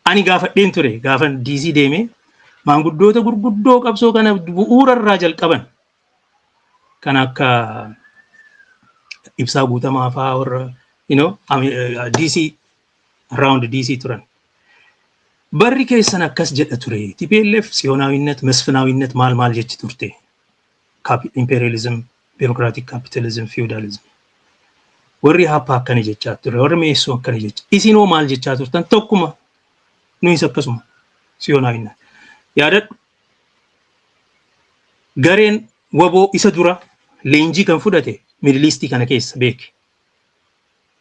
Ani gaafadheen ture gaafa DC deemee maanguddoota gurguddoo qabsoo kana bu'uura irraa jalqaban kan akka Ibsaa Guutamaa fa'aa, warra DC, around DC turan. Barri keessan akkas jedha ture. TPLF Tsiyoonaawinnet, Masfinaawinnet maal maal jechi turte. Imperialism, bureaucratic capitalism, feudalism. Warri happa akkana jechaa ture. Warri meessoo akkana jecha. Isinoo maal jechaa turtan? Tokkuma. Nuyis akkasuma. Tsiyoonaawinnet. Yaadadhu. Gareen waboo isa dura leenjii kan fudhate Middle Eastii kana keessa beeke.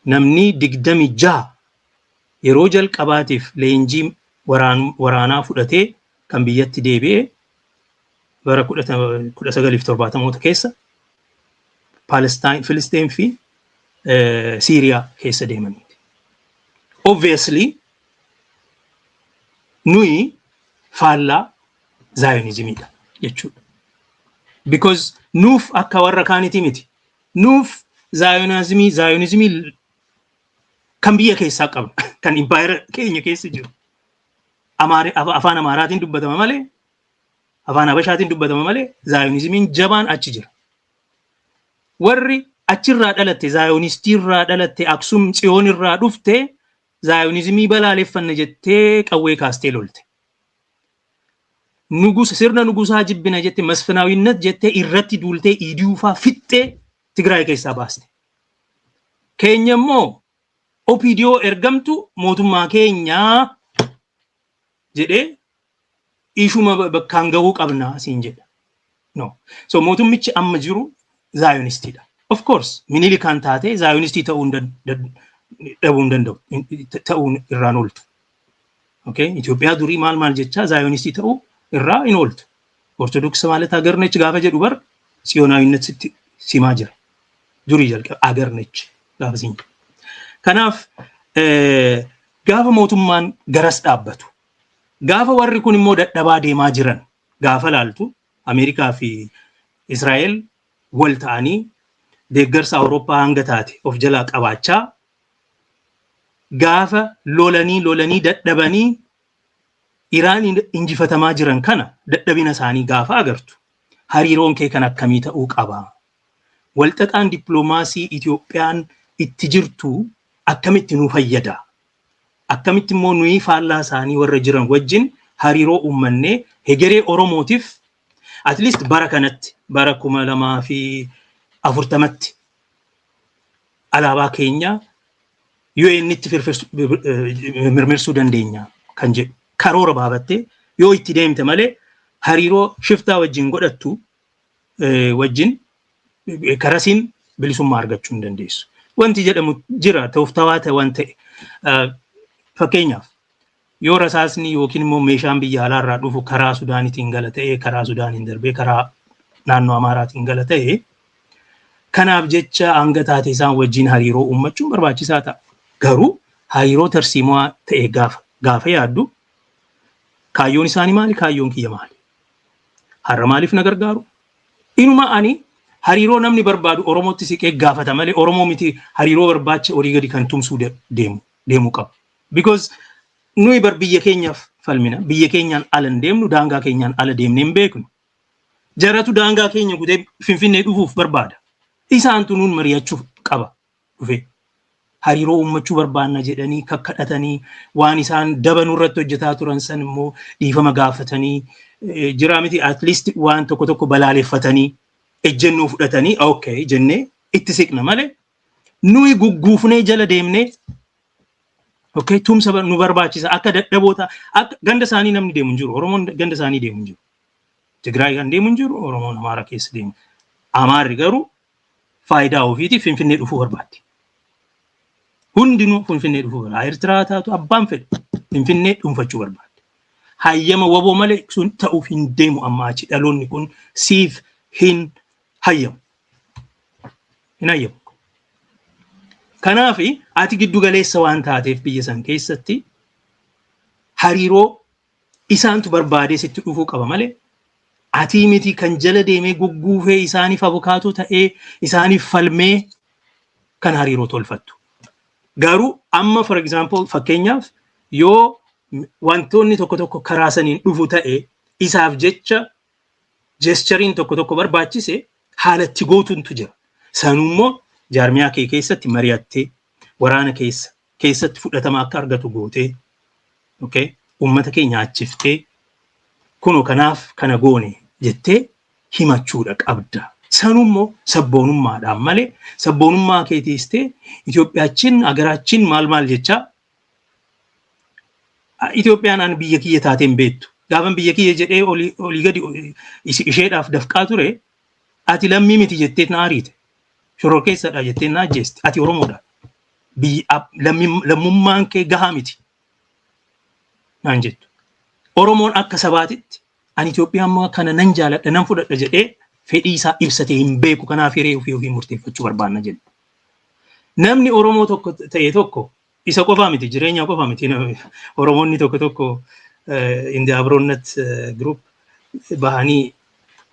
Namni 26 yeroo jalqabaatiif leenjii Waraanaa fudhatee kan biyyatti deebi'ee bara 1970moota keessa Palestine, Filisteen fi Siiriyaa keessa deemaniiti. Obviously nuyi faallaa Zionizimiidha jechuudha. Because nuuf akka warra kaanitii miti. Nuuf Zionizimii kan biyya keessaa qabna, kan impaayera keenya keessa jiru. Afaan Amaaraatiin dubbatama malee, afaan Habashaatiin dubbatama malee, Zionizimiin jabaan achi jira. Warri achirraa dhalatte, Zionistiirraa dhalatte, Aksum Tsiyoon irraa dhufte, Zionizimii balaaleffanna jettee qawwee kaastee lolte. Nugusa, sirna nugusaa jibbina jette, መስፍናዊነት jettee irratti duultee idiufaa fixxee Tigraay keessaa baaste. Keenya immoo OPDO ergamtu mootummaa keenyaa jedhee ishuma bakkaan gahuu qabna siin jedha. No. So mootummichi amma jiru Zionistiidha. Of course, Minilikaan taatee Zionistii ta'uu dhabuu hin danda'u. Ta'uu irraan ooltu. Okay? Itoophiyaa durii maal maal jechaa Zionistii ta'uu irraa hin ooltu. ኦርቶዶክስ ማለት ሀገር ነች gaafa jedhu bar ጽዮናዊነት sitti simaa jira. Durii jalqaba አገር ነች gaafa siin. Kanaaf gaafa mootummaan garas dhaabbatu, gaafa warri kun immoo dadhabaa deemaa jiran gaafa laaltu, Ameerikaa fi Israa'el wal ta'anii deeggarsa Awurooppaa hanga taate of jalaa qabaachaa gaafa lolanii lolanii dadhabanii Iraan injifatamaa jiran kana, dadhabina isaanii gaafa agartu, hariiroon kee kan akkamii ta'uu qaba? Walxaxaan dippiloomaasii Itoophiyaan itti jirtu akkamitti nu fayyada? Akkamitti immoo nuyi faallaa isaanii warra jiran wajjin hariiroo uummannee hegeree Oromootiif at least bara kanatti, bara 2040tti alaabaa keenya UN'tti mirmirsuu dandeenya kan jedhu karoora baafattee yoo itti deemte malee, hariiroo shiftaa wajjin godhattu wajjin karasiin bilisummaa argachuu hin dandeessu. Wanti jedhamu jira, tooftawaa ta'e waan ta'e. Fakkeenyaaf, yoo rasaasni yookiin immoo meeshaan biyya alaarraa dhufu karaa Sudaanitiin gala ta'e, karaa Sudaaniin darbee karaa naannoo Amaaraatiin gala ta'e, kanaaf jecha hanga taate isaan wajjin hariiroo uummachuun barbaachisaa ta'a. Garuu hariiroo tarsiimoo ta'e gaafa yaaddu, kaayyoon isaanii maali? Kaayyoon kiyya maali? Har'a maaliif na gargaaru? Inuma ani hariiroo namni barbaadu Oromootti siqee gaafata malee, Oromoo miti hariiroo barbaacha olii gadi kan tumsuu deemu qabu. Because nuyi bar biyya keenyaaf falmina. Biyya keenyaan ala hin deemnu, daangaa keenyaan ala deemnee hin beeknu. Jaratu daangaa keenya kutee Finfinnee dhufuuf barbaada. Isaantu nuun mari'achuuf qaba dhufe. Hariiroo uummachuu barbaanna jedhanii kakkadhatanii, waan isaan daba nurratti hojjetaa turan san immoo dhiifama gaafatanii jira miti, at least waan tokko tokko balaaleffatanii ejjennoo fudhatanii, okay jennee itti siqna malee, nuyi gugguufnee jala deemnee, okay, tumsa nu barbaachisa, akka dadhaboota akka ganda isaanii namni deemu hin jiru. Oromoon ganda isaanii deemu hin jiru. Tigraay kan deemu hin jiru, Oromoon Amaara keessa deemu. Amaarri garuu faayidaa ofiitiif Finfinnee dhufuu barbaaddi. Hundinuu Finfinnee dhufuu barbaada. Eertiraa taatu, abbaan fedhe Finfinnee dhuunfachuu barbaaddi. Hayyama WBO malee sun ta'uuf hin deemu. Amma achi dhaloonni kun siif hin hayyamu. Hin hayyamu. Kanaaf ati giddu galeessa waan taateef, biyya san keessatti hariiroo isaantu barbaadee sitti dhufuu qaba malee, atii miti kan jala deemee gugguufee isaaniif abukaatoo ta'ee isaaniif falmee kan hariiroo tolfattu. Garuu amma, for example, fakkeenyaaf, yoo wantoonni tokko tokko karaa saniin dhufu ta'e, isaaf jecha gestureiin tokko tokko barbaachise, haala itti gootuntu jira. Sanummoo jaarmiyaa kee keessatti mari'attee, waraana keessatti fudhatama akka argatu gootee, okay, uummata kee nyaachiftee, kunoo kanaaf kana goone jettee himachuudha qabda. Sanummoo sabboonummaadhaan malee, sabboonummaa keetiis ta'e Itoophiyaachin agaraachin maal maal jechaa, Itoophiyaan an biyya kiyya taateen hin beektu. Gaafan biyya kiyya jedhee olii gadi isheedhaaf dafqaa ture, ati lammii miti jettee na ariite. Shororkeessadha jettee na ajjeeste. Ati Oromoodha. Lammummaan kee gahaa miti. naan jettu. Oromoon akka sabaatitti ani Itoophiyaa ammaa kana nan jaaladha, nan fudhadha jedhee fedhii isaa ibsatee hin beeku. Kanaaf hiree ofii ofii murteeffachuu barbaanna jedhu. Namni Oromoo tokko ta'e tokko isa qofaa miti, jireenya qofaa miti. Oromoonni tokko tokko in the Abronet group bahanii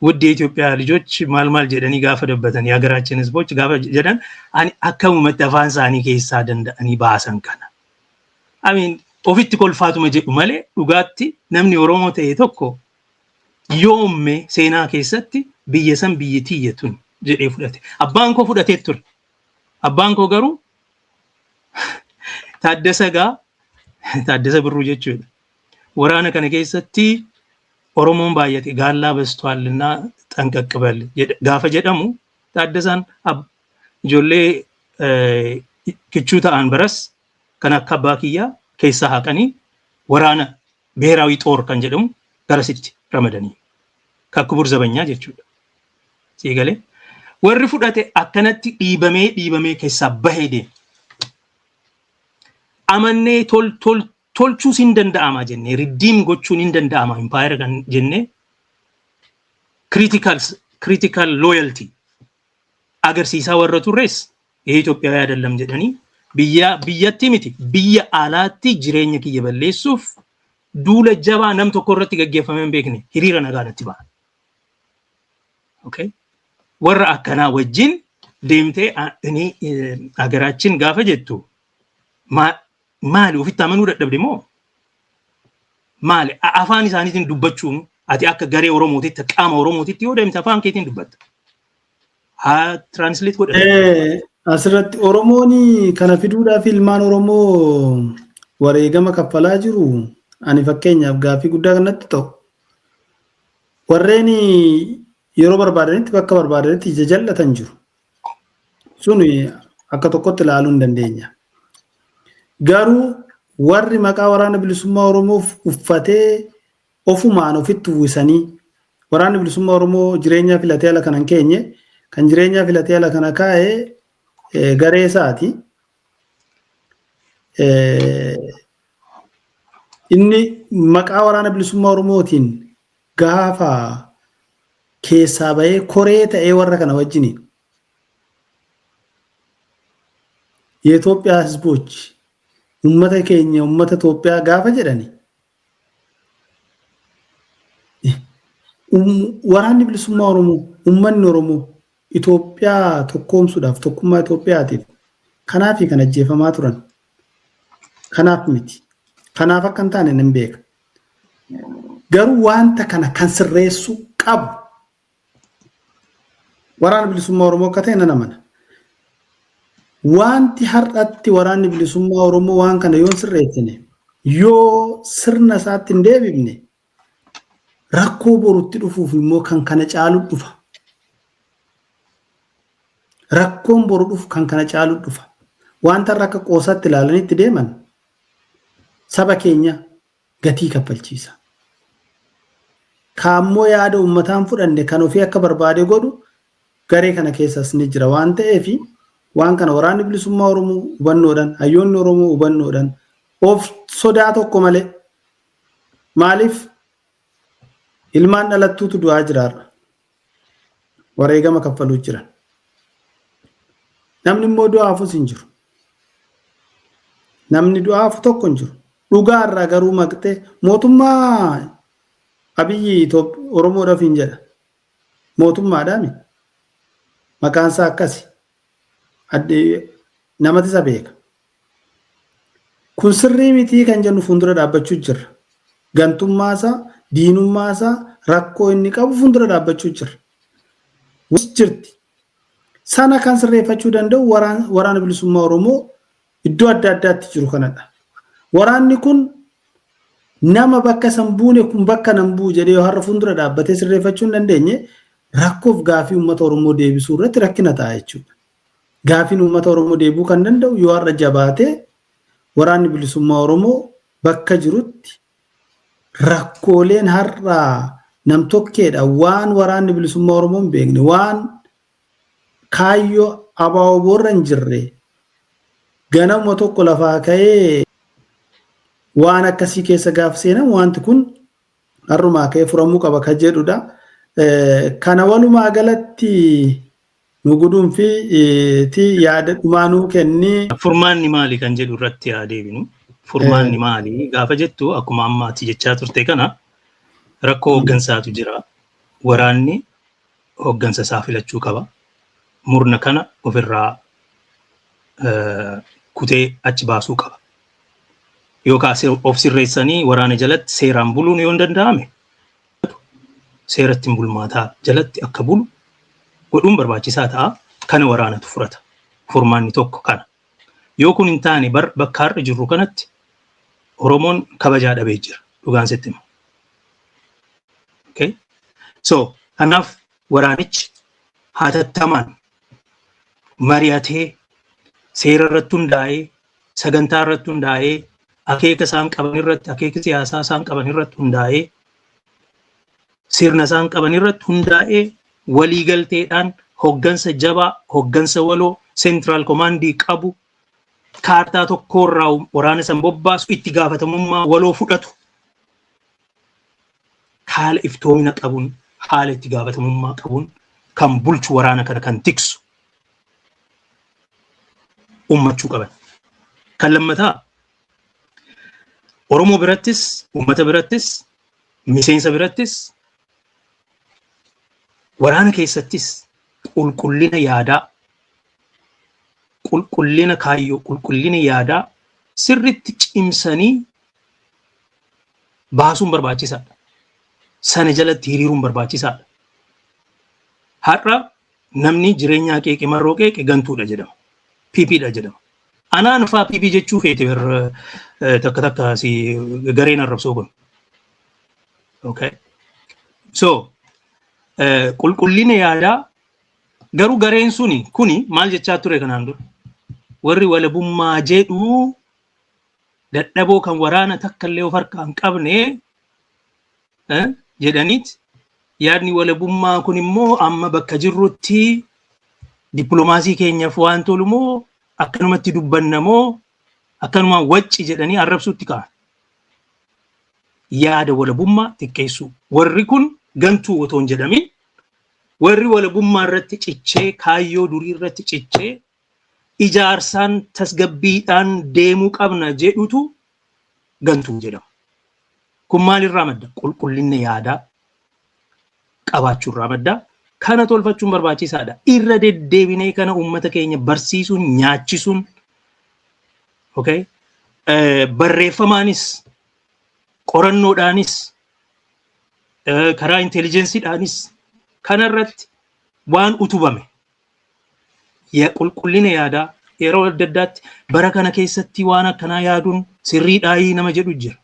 ውድ የኢትዮጵያ ልጆች maal maal jedhanii gaafa dubbatan, የሀገራችን ህዝቦች gaafa jedhan, ani akkamumatti afaan isaanii keessaa danda'anii baasan kana. I mean, ofitti kolfaatuma jedhu malee dhugaatti namni Oromoo ta'e tokko yoomme seenaa keessatti biyya san biyya tiyya tun jedhee fudhate. Abbaan koo fudhatee ture. Abbaan koo garuu Taaddasa gaa Taaddasa Birruu jechuudha. Waraana kana keessatti Oromoon baay'ate gaallaa በዝቷልና ጠንቀቅ በል gaafa jedhamu, Taaddasaan ijoollee kichuu ta'an biras kan akka abbaa kiyyaa keessaa haqanii waraana ብሔራዊ ጦር kan jedhamu garasitti ramadanii ክቡር ዘበኛ jechuudha. Siigalee warri fudhate akkanatti dhiibamee dhiibamee keessaa bahee deema. Amannee tol tol tolchuus hin danda'ama jennee, redeem gochuun hin danda'ama impaayera kan jennee, critical loyalty agarsiisaa warra turres ይሄ ኢትዮጵያዊ አይደለም jedhanii biyya biyyatti miti, biyya alaatti jireenya kiyya balleessuuf duula jabaa nam tokko irratti gaggeeffamee hin beekne hiriira nagaa natti ba'a. Okay? Warra akkanaa wajjin deemtee inni ሀገራችን gaafa jettu maali, ofitti amanuu dadhabde moo maali? Afaan isaaniitiin dubbachuun ati akka garee Oromootitti, qaama Oromootitti yoo deemte afaan keetiin dubbatta. Haa translate godha. Asirratti Oromoon kana fiduudhaaf ilmaan Oromoo wareegama kaffalaa jiru. Ani fakkeenyaaf gaaffii guddaa kanatti ta'u. Warreen yeroo barbaadanitti bakka barbaadanitti ija jal'atan jiru. Sun akka tokkotti ilaaluu hin dandeenya. Garuu warri maqaa Waraana Bilisummaa Oromoof uffatee ofumaan ofitti uwwisanii, Waraanni Bilisummaa Oromoo jireenya filatee ala kana hin keenye, kan jireenya filatee ala kana kaa'e garee isaati. Inni maqaa Waraana Bilisummaa Oromootiin gaafa keessaa bahee koree ta'ee warra kana wajjiniin የኢትዮጵያ ህዝቦች ummata keenya, ummata Itoophiyaa gaafa jedhani, Waraanni Bilisummaa Oromoo, ummanni Oromoo Itoophiyaa tokkoomsuudhaaf, tokkummaa Itoophiyaatiif kanaafi kan ajjeefamaa turan. Kanaaf miti. Kanaaf akka hin taane nan beeka. Garuu wanta kana kan sirreessuu qabu Waraana Bilisummaa Oromoo akka ta'e nan amana. Wanti har'atti Waraanni Bilisummaa Oromoo waan kana yoo hin sirreessine, yoo sirna isaatti hin deebifne, rakkoo borutti dhufuuf immoo kan kana caalu dhufa. Rakkoon boru dhufu kan kana caalu dhufa. Wanta irra akka qoosaatti ilaalanii itti deeman saba keenya gatii kaffalchiisa. Kaammoo yaada uummataan fudhanne kan ofii akka barbaade godhu garee kana keessas ni jira waan ta'eef, waan kana Waraanni Bilisummaa Oromoo hubannoodhaan, hayyoonni Oromoo hubannoodhaan, of sodaa tokko malee, maaliif ilmaan dhalattuutu du'aa jiraarra wareegama kaffaluu jiran. Namni immoo du'aafus hin jiru. Namni du'aafu tokko hin jiru. Dhugaa irraa garuu maqxee mootummaa Abiyyi Oromoodhaaf hin jedha. Mootummaadhaami. Maqaan isaa akkasi. Namati isa beeka. Kun sirrii mitii kan jennu fuuldura dhaabbachuu jirra. Gantummaa isaa, diinummaa isaa, rakkoo inni qabu fuuldura dhaabbachuu jirra. Jirti. Sana kan sirreeffachuu danda'u Waraana Bilisummaa Oromoo iddoo adda addaatti jiru kanadha. Waraanni kun nama bakka san buune kun bakka nan bu'u jedhee yoo har'a fuuldura dhaabbatee sirreeffachuu hin dandeenye, rakkoof gaafii uummata Oromoo deebisuu irratti rakkina ta'a jechuudha. Gaafiin uummata Oromoo deebi'uu kan danda'u yoo har'a jabaatee Waraanni Bilisummaa Oromoo bakka jirutti rakkooleen har'a namtokkeedha waan Waraanni Bilisummaa Oromoo hin beekne, waan kaayyoo abaaboo irra hin jirre, ganama tokko lafaa ka'ee Waan akkasii keessa gaafa seenan wanti kun har'umaa ka'ee furamuu qaba kan jedhudha. Kana walumaa galatti nu guduunfi ti yaada dhumaa nuu kenni. Furmaanni maali kan jedhu irratti haa deebinu. Furmaanni maali gaafa jettu, akkuma ammaatti jechaa turte kana, rakkoo hooggansaatu jira. Waraanni hooggansa isaa filachuu qaba. Murna kana ofirraa kutee achi baasuu qaba. Yookaan of sirreessanii waraana jalatti seeraan buluun yoo hin danda'ame, seeratti bulmaataa jalatti akka bulu godhuun barbaachisaa ta'a. Kana waraanatu furata. Furmaanni tokko kana. Yoo kun hin taane, bakka har'a jirru kanatti Oromoon kabajaa dhabee jira. Dhugaan sitti hima. Okay? So, kanaaf waraanichi hatattamaan mari'atee, seera irratti hundaa'ee, sagantaa irratti hundaa'ee, akeeka isaan qaban irratti, akeeka siyaasaa isaan qaban irratti hundaa'ee, sirna isaan qaban irratti hundaa'ee, waliigalteedhaan hoggansa jabaa, hoggansa waloo, central command qabu, kaartaa tokkorraa waraana san bobbaasu, itti gaafatamummaa waloo fudhatu, haala iftoomina qabuun, haala itti gaafatamummaa qabuun kan bulchu, waraana kana kan tiksu ummachuu qaban. Kan lammataa, Oromoo birattis, uummata birattis, miseensa birattis, waraana keessattis qulqullina yaadaa, qulqullina kaayyoo, qulqullina yaadaa sirritti cimsanii baasuun barbaachisaadha. Sana jalatti hiriiruun barbaachisaadha. Har'a namni Jireenyaa qeeqe, Marroo qeeqe gantuudha jedhama. PPdha jedhama. Anaan faa PP jechuu feete takka takka si gareen arrabsoo kun. Okay. So, qulqullina yaadaa garuu gareen suni kuni maal jechaa ture kanaan dura? Warri walabummaa jedhu dadhaboo kan waraana takka illee of harkaa hin qabne jedhaniit, yaadni walabummaa kun immoo amma bakka jirrutti dippiloomaasii keenyaaf waan tolu moo, akkanumatti dubbanna moo, akkanumaan wacci jedhanii arrabsuutti ka'an. Yaada walabummaa xiqqeessuu. Warri kun gantuu otoo hin jedhamin, warri walabummaa irratti cichee, kaayyoo durii irratti cichee, ijaarsaan tasgabbiidhaan deemuu qabna jedhutu gantuu jedhama. Kun maalirraa madda? Qulqullina yaadaa qabaachuurraa madda. Kana tolfachuun barbaachisaadha. Irra deddeebinee kana uummata keenya barsiisuun, nyaachisuun, okay? Barreeffamaanis, qorannoodhaanis, karaa intelligencedhaanis kanarratti waan utubame qulqullina yaadaa yeroo adda addaatti bara kana keessatti waan akkanaa yaaduun sirriidhaayii nama jedhu jira.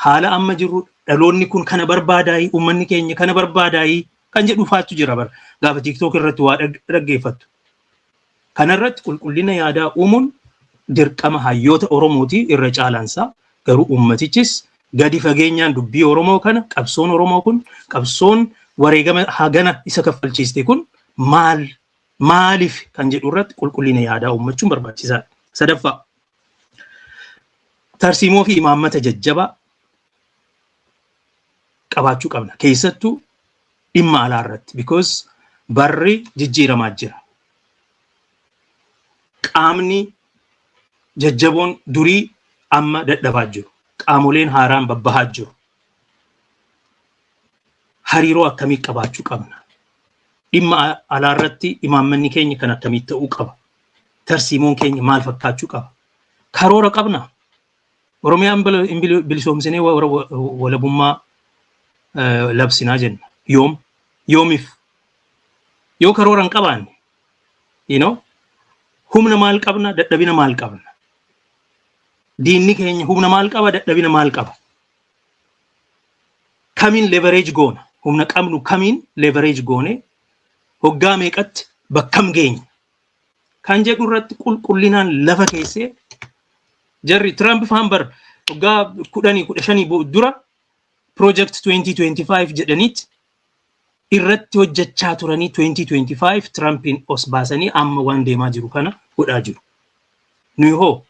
Haala amma jirru dhaloonni kun kana barbaadaayii, uummanni keenya kana barbaadaayii kan jedhu faatu jira bara gaafa TikTok irratti waa dhaggeeffattu. Kanarratti qulqullina yaadaa uumuun dirqama hayyoota Oromooti irra caalaansaa, garuu uummatichis gadi fageenyaan dubbii Oromoo kana, qabsoon Oromoo kun, qabsoon wareegama hagana isa kaffalchiiste kun maal, maaliif kan jedhu irratti qulqullina yaadaa uummachuun barbaachisaadha. Sadaffaa, tarsiimoo fi imaammata jajjabaa qabaachuu qabna. Keessattuu dhimma alaa irratti, because barri jijjiiramaa jira. Qaamni jajjaboon durii amma dadhabaa jiru. Qaamoleen haaraan babbahaa jiru. Hariiroo akkamii qabaachuu qabna? Dhimma alaa irratti imaammanni keenya kan akkamii ta'uu qaba? Tarsiimoon keenya maal fakkaachuu qaba? Karoora qabna. Oromiyaan bilisoomsinee walabummaa labsinaa jenna. Yoom? Yoomiif? Yoo karoora hin qabaanne, humna maal qabna? Dadhabina maal qabna? Diinni keenya humna maal qaba? Dadhabina maal qaba? Kamiin leverage goona? Humna qabnu kamiin leverage goone, hoggaa meeqatti bakkam geenya? Kan jedhu irratti qulqullinaan lafa keessee, jarri Trump faan bar hoggaa 10, 15 dura Project 2025 jedhaniit irratti hojjechaa turanii, 2025 Trumpiin os baasanii amma waan deemaa jiru kana godhaa jiru. Nuyi hoo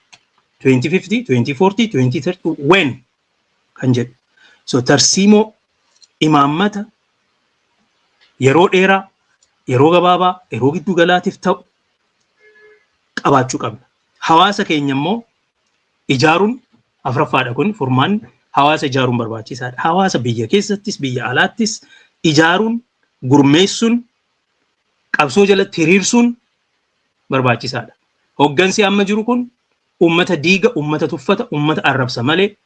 2050, 2040, 2030, when kan jedhu. So tarsiimoo, imaammata yeroo dheeraa, yeroo gabaabaa, yeroo giddu galaatiif ta'u qabaachuu qabna. Hawaasa keenya immoo ijaaruun afuraffaadha. Kun furmaanni hawaasa ijaaruun barbaachisaadha. Hawaasa biyya keessattis biyya alaattis ijaaruun, gurmeessuun, qabsoo jalatti hiriirsuun barbaachisaadha. Hoggansi amma jiru kun uummata diiga, uummata tuffata, uummata arrabsa malee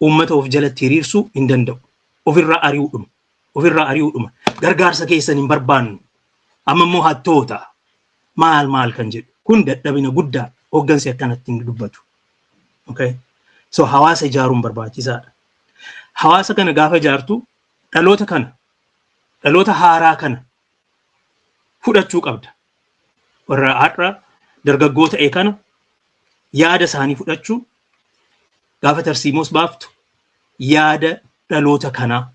uummata of jalatti hiriirsuu hin danda'u. Ofirraa ari'uudhuma. Ofirraa ari'uudhuma. Gargaarsa keessan hin barbaannu. Amma immoo hattoota. Maal maal kan jedhu. Kun dadhabina guddaa, hoggansi akkanatti hin dubbatu. Okay? So hawaasa ijaaruun barbaachisaadha. Hawaasa kana gaafa ijaartu dhaloota kana, dhaloota haaraa kana fudhachuu qabda. Warra har'a dargaggoo ta'e kana yaada isaanii fudhachuu, gaafa tarsiimoos baaftu yaada dhaloota kanaa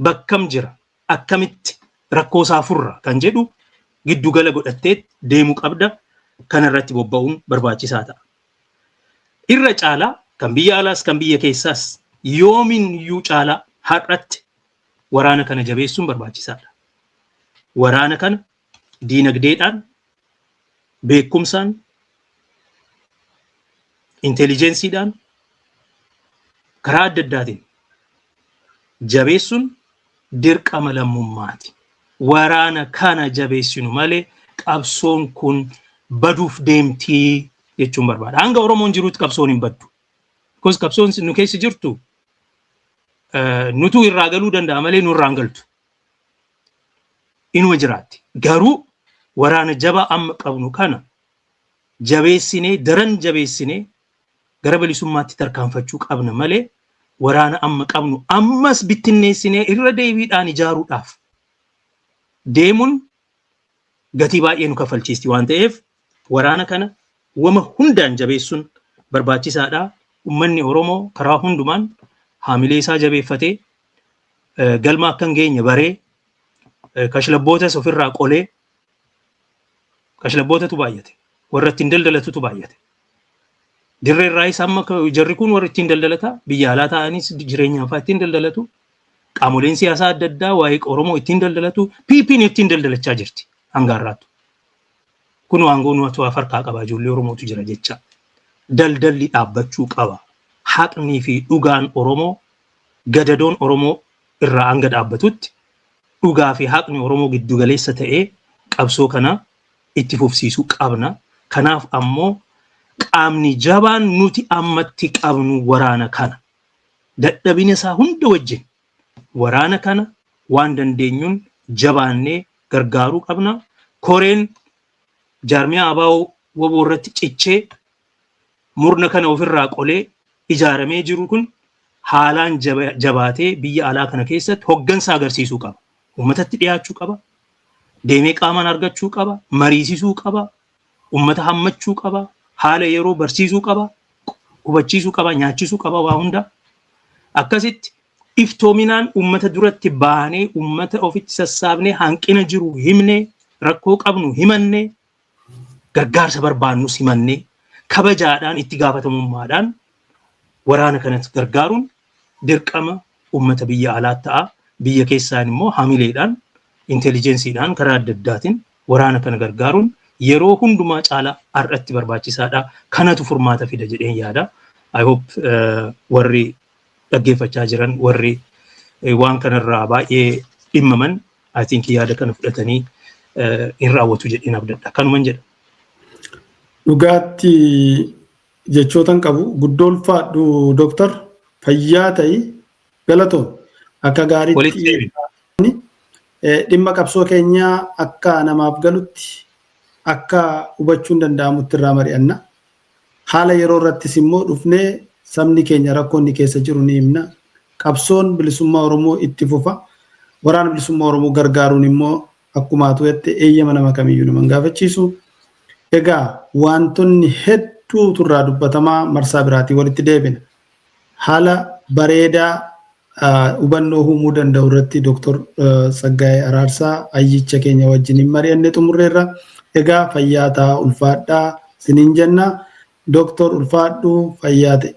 bakkam jira, akkamitti rakkoo isaa furra kan jedhu giddugala godhattee deemuu qabda. Kana irratti bobba'uun barbaachisaa ta'a. Irra caalaa kan biyya alaas kan biyya keessaas yoomin iyyuu caalaa har'atti waraana kana jabeessuun barbaachisaadha. Waraana kana diinagdeedhaan, beekumsaan, intelligenceiidhaan, karaa adda addaatiin jabeessuun dirqama lammummaati. Waraana kana jabeessinu malee qabsoon kun baduuf deemtii jechuun barbaada. Hanga Oromoon jirutti qabsoon hin baddu. Because qabsoon nu keessa jirtu nutu irraa galuu danda'a malee nurraa hin galtu. Inuma jiraatti. Garuu waraana jabaa amma qabnu kana jabeessinee, daran jabeessinee gara bilisummaatti tarkaanfachuu qabna malee waraana amma qabnu ammas bittinneessinee irra deebiidhaan ijaaruudhaaf deemuun gatii baay'ee nu kaffalchiisti waan ta'eef waraana kana wama hundaan jabeessuun barbaachisaadha. Uummanni Oromoo karaa hundumaan haamilee isaa jabeeffatee, galma akka hin geenye baree, kashlabbootas ofirraa qolee, kashlabbootatu baay'ate. Warra ittiin daldalatutu baay'ate. Dirree irraayis amma jarri kun warra ittiin daldalata, biyya alaa ta'anis jireenyaaf ittiin daldalatu, qaamoleen siyaasaa adda addaa waa'ee Oromoo ittiin daldalatu, PP'n ittiin daldalachaa jirti hanga har'aattu. Kun aangoo nutu harkaa qaba, ijoollee Oromootu jira jecha. Daldalli dhaabbachuu qaba. Haqnii fi dhugaan Oromoo, gadadoon Oromoo irraa hanga dhaabbatutti dhugaa fi haqni Oromoo giddugaleessa ta'ee qabsoo kana itti fufsiisuu qabna. Kanaaf ammoo qaamni jabaan nuti ammatti qabnu waraana kana. Dadhabina isaa hunda wajjin waraana kana waan dandeenyuun jabaannee gargaaruu qabna. Koreen jaarmiyaa ABO WBO irratti cichee murna kana ofirraa qolee ijaaramee jiru kun haalaan jabaatee biyya alaa kana keessatti hoggansa agarsiisuu qaba. Uummatatti dhiyaachuu qaba. Deemee qaamaan argachuu qaba. Mariisisuu qaba. Uummata hammachuu qaba. Haala yeroo barsiisuu qaba. Hubachiisuu qaba. Nyaachisuu qaba waa hunda. Akkasitti iftoominaan uummata duratti baanee, uummata ofitti sassaabnee, hanqina jiru himnee, rakkoo qabnu himannee, gargaarsa barbaannus himannee, kabajaadhaan, itti gaafatamummaadhaan waraana kanas gargaaruun dirqama uummata biyya alaa ta'a. Biyya keessaan immoo hamileedhaan, intelligenceiidhaan, karaa adda addaatiin waraana kana gargaaruun yeroo hundumaa caalaa har'atti barbaachisaadha. Kanatu furmaata fida jedheen yaada. I hope warri dhaggeeffachaa jiran, warri waan kanarraa baay'ee dhimmaman, I think yaada kana fudhatanii hin raawwatu jedheen abdadha. Kanuman jedha. Dhugaatti jechootan qabu. Guddoo ulfaadhu, dooktar, fayyaa ta'i, galatoon akka gaariitti dhimma qabsoo keenyaa akka namaaf galutti, akka hubachuun danda'amutti irraa mari'anna. Haala yeroo irrattis immoo dhufnee sabni keenya rakkoo inni keessa jiru ni himna. Qabsoon bilisummaa Oromoo itti fufa. Waraana bilisummaa Oromoo gargaaruun immoo akkuma atu jette eeyyama nama kamiyyuu nama hin gaafachiisu. Egaa wantoonni hedduutu irraa dubbatamaa, marsaa biraatii walitti deebina. Haala bareedaa hubannoo uumuu danda'u irratti Dooktor Tsaggaayee Araarsaa ayyicha keenya wajjin hin mari'anne xumurreerra. Egaa fayyaa ta'a, ulfaadhaa siniin jenna. Dooktor, ulfaadhu, fayyaa ta'e.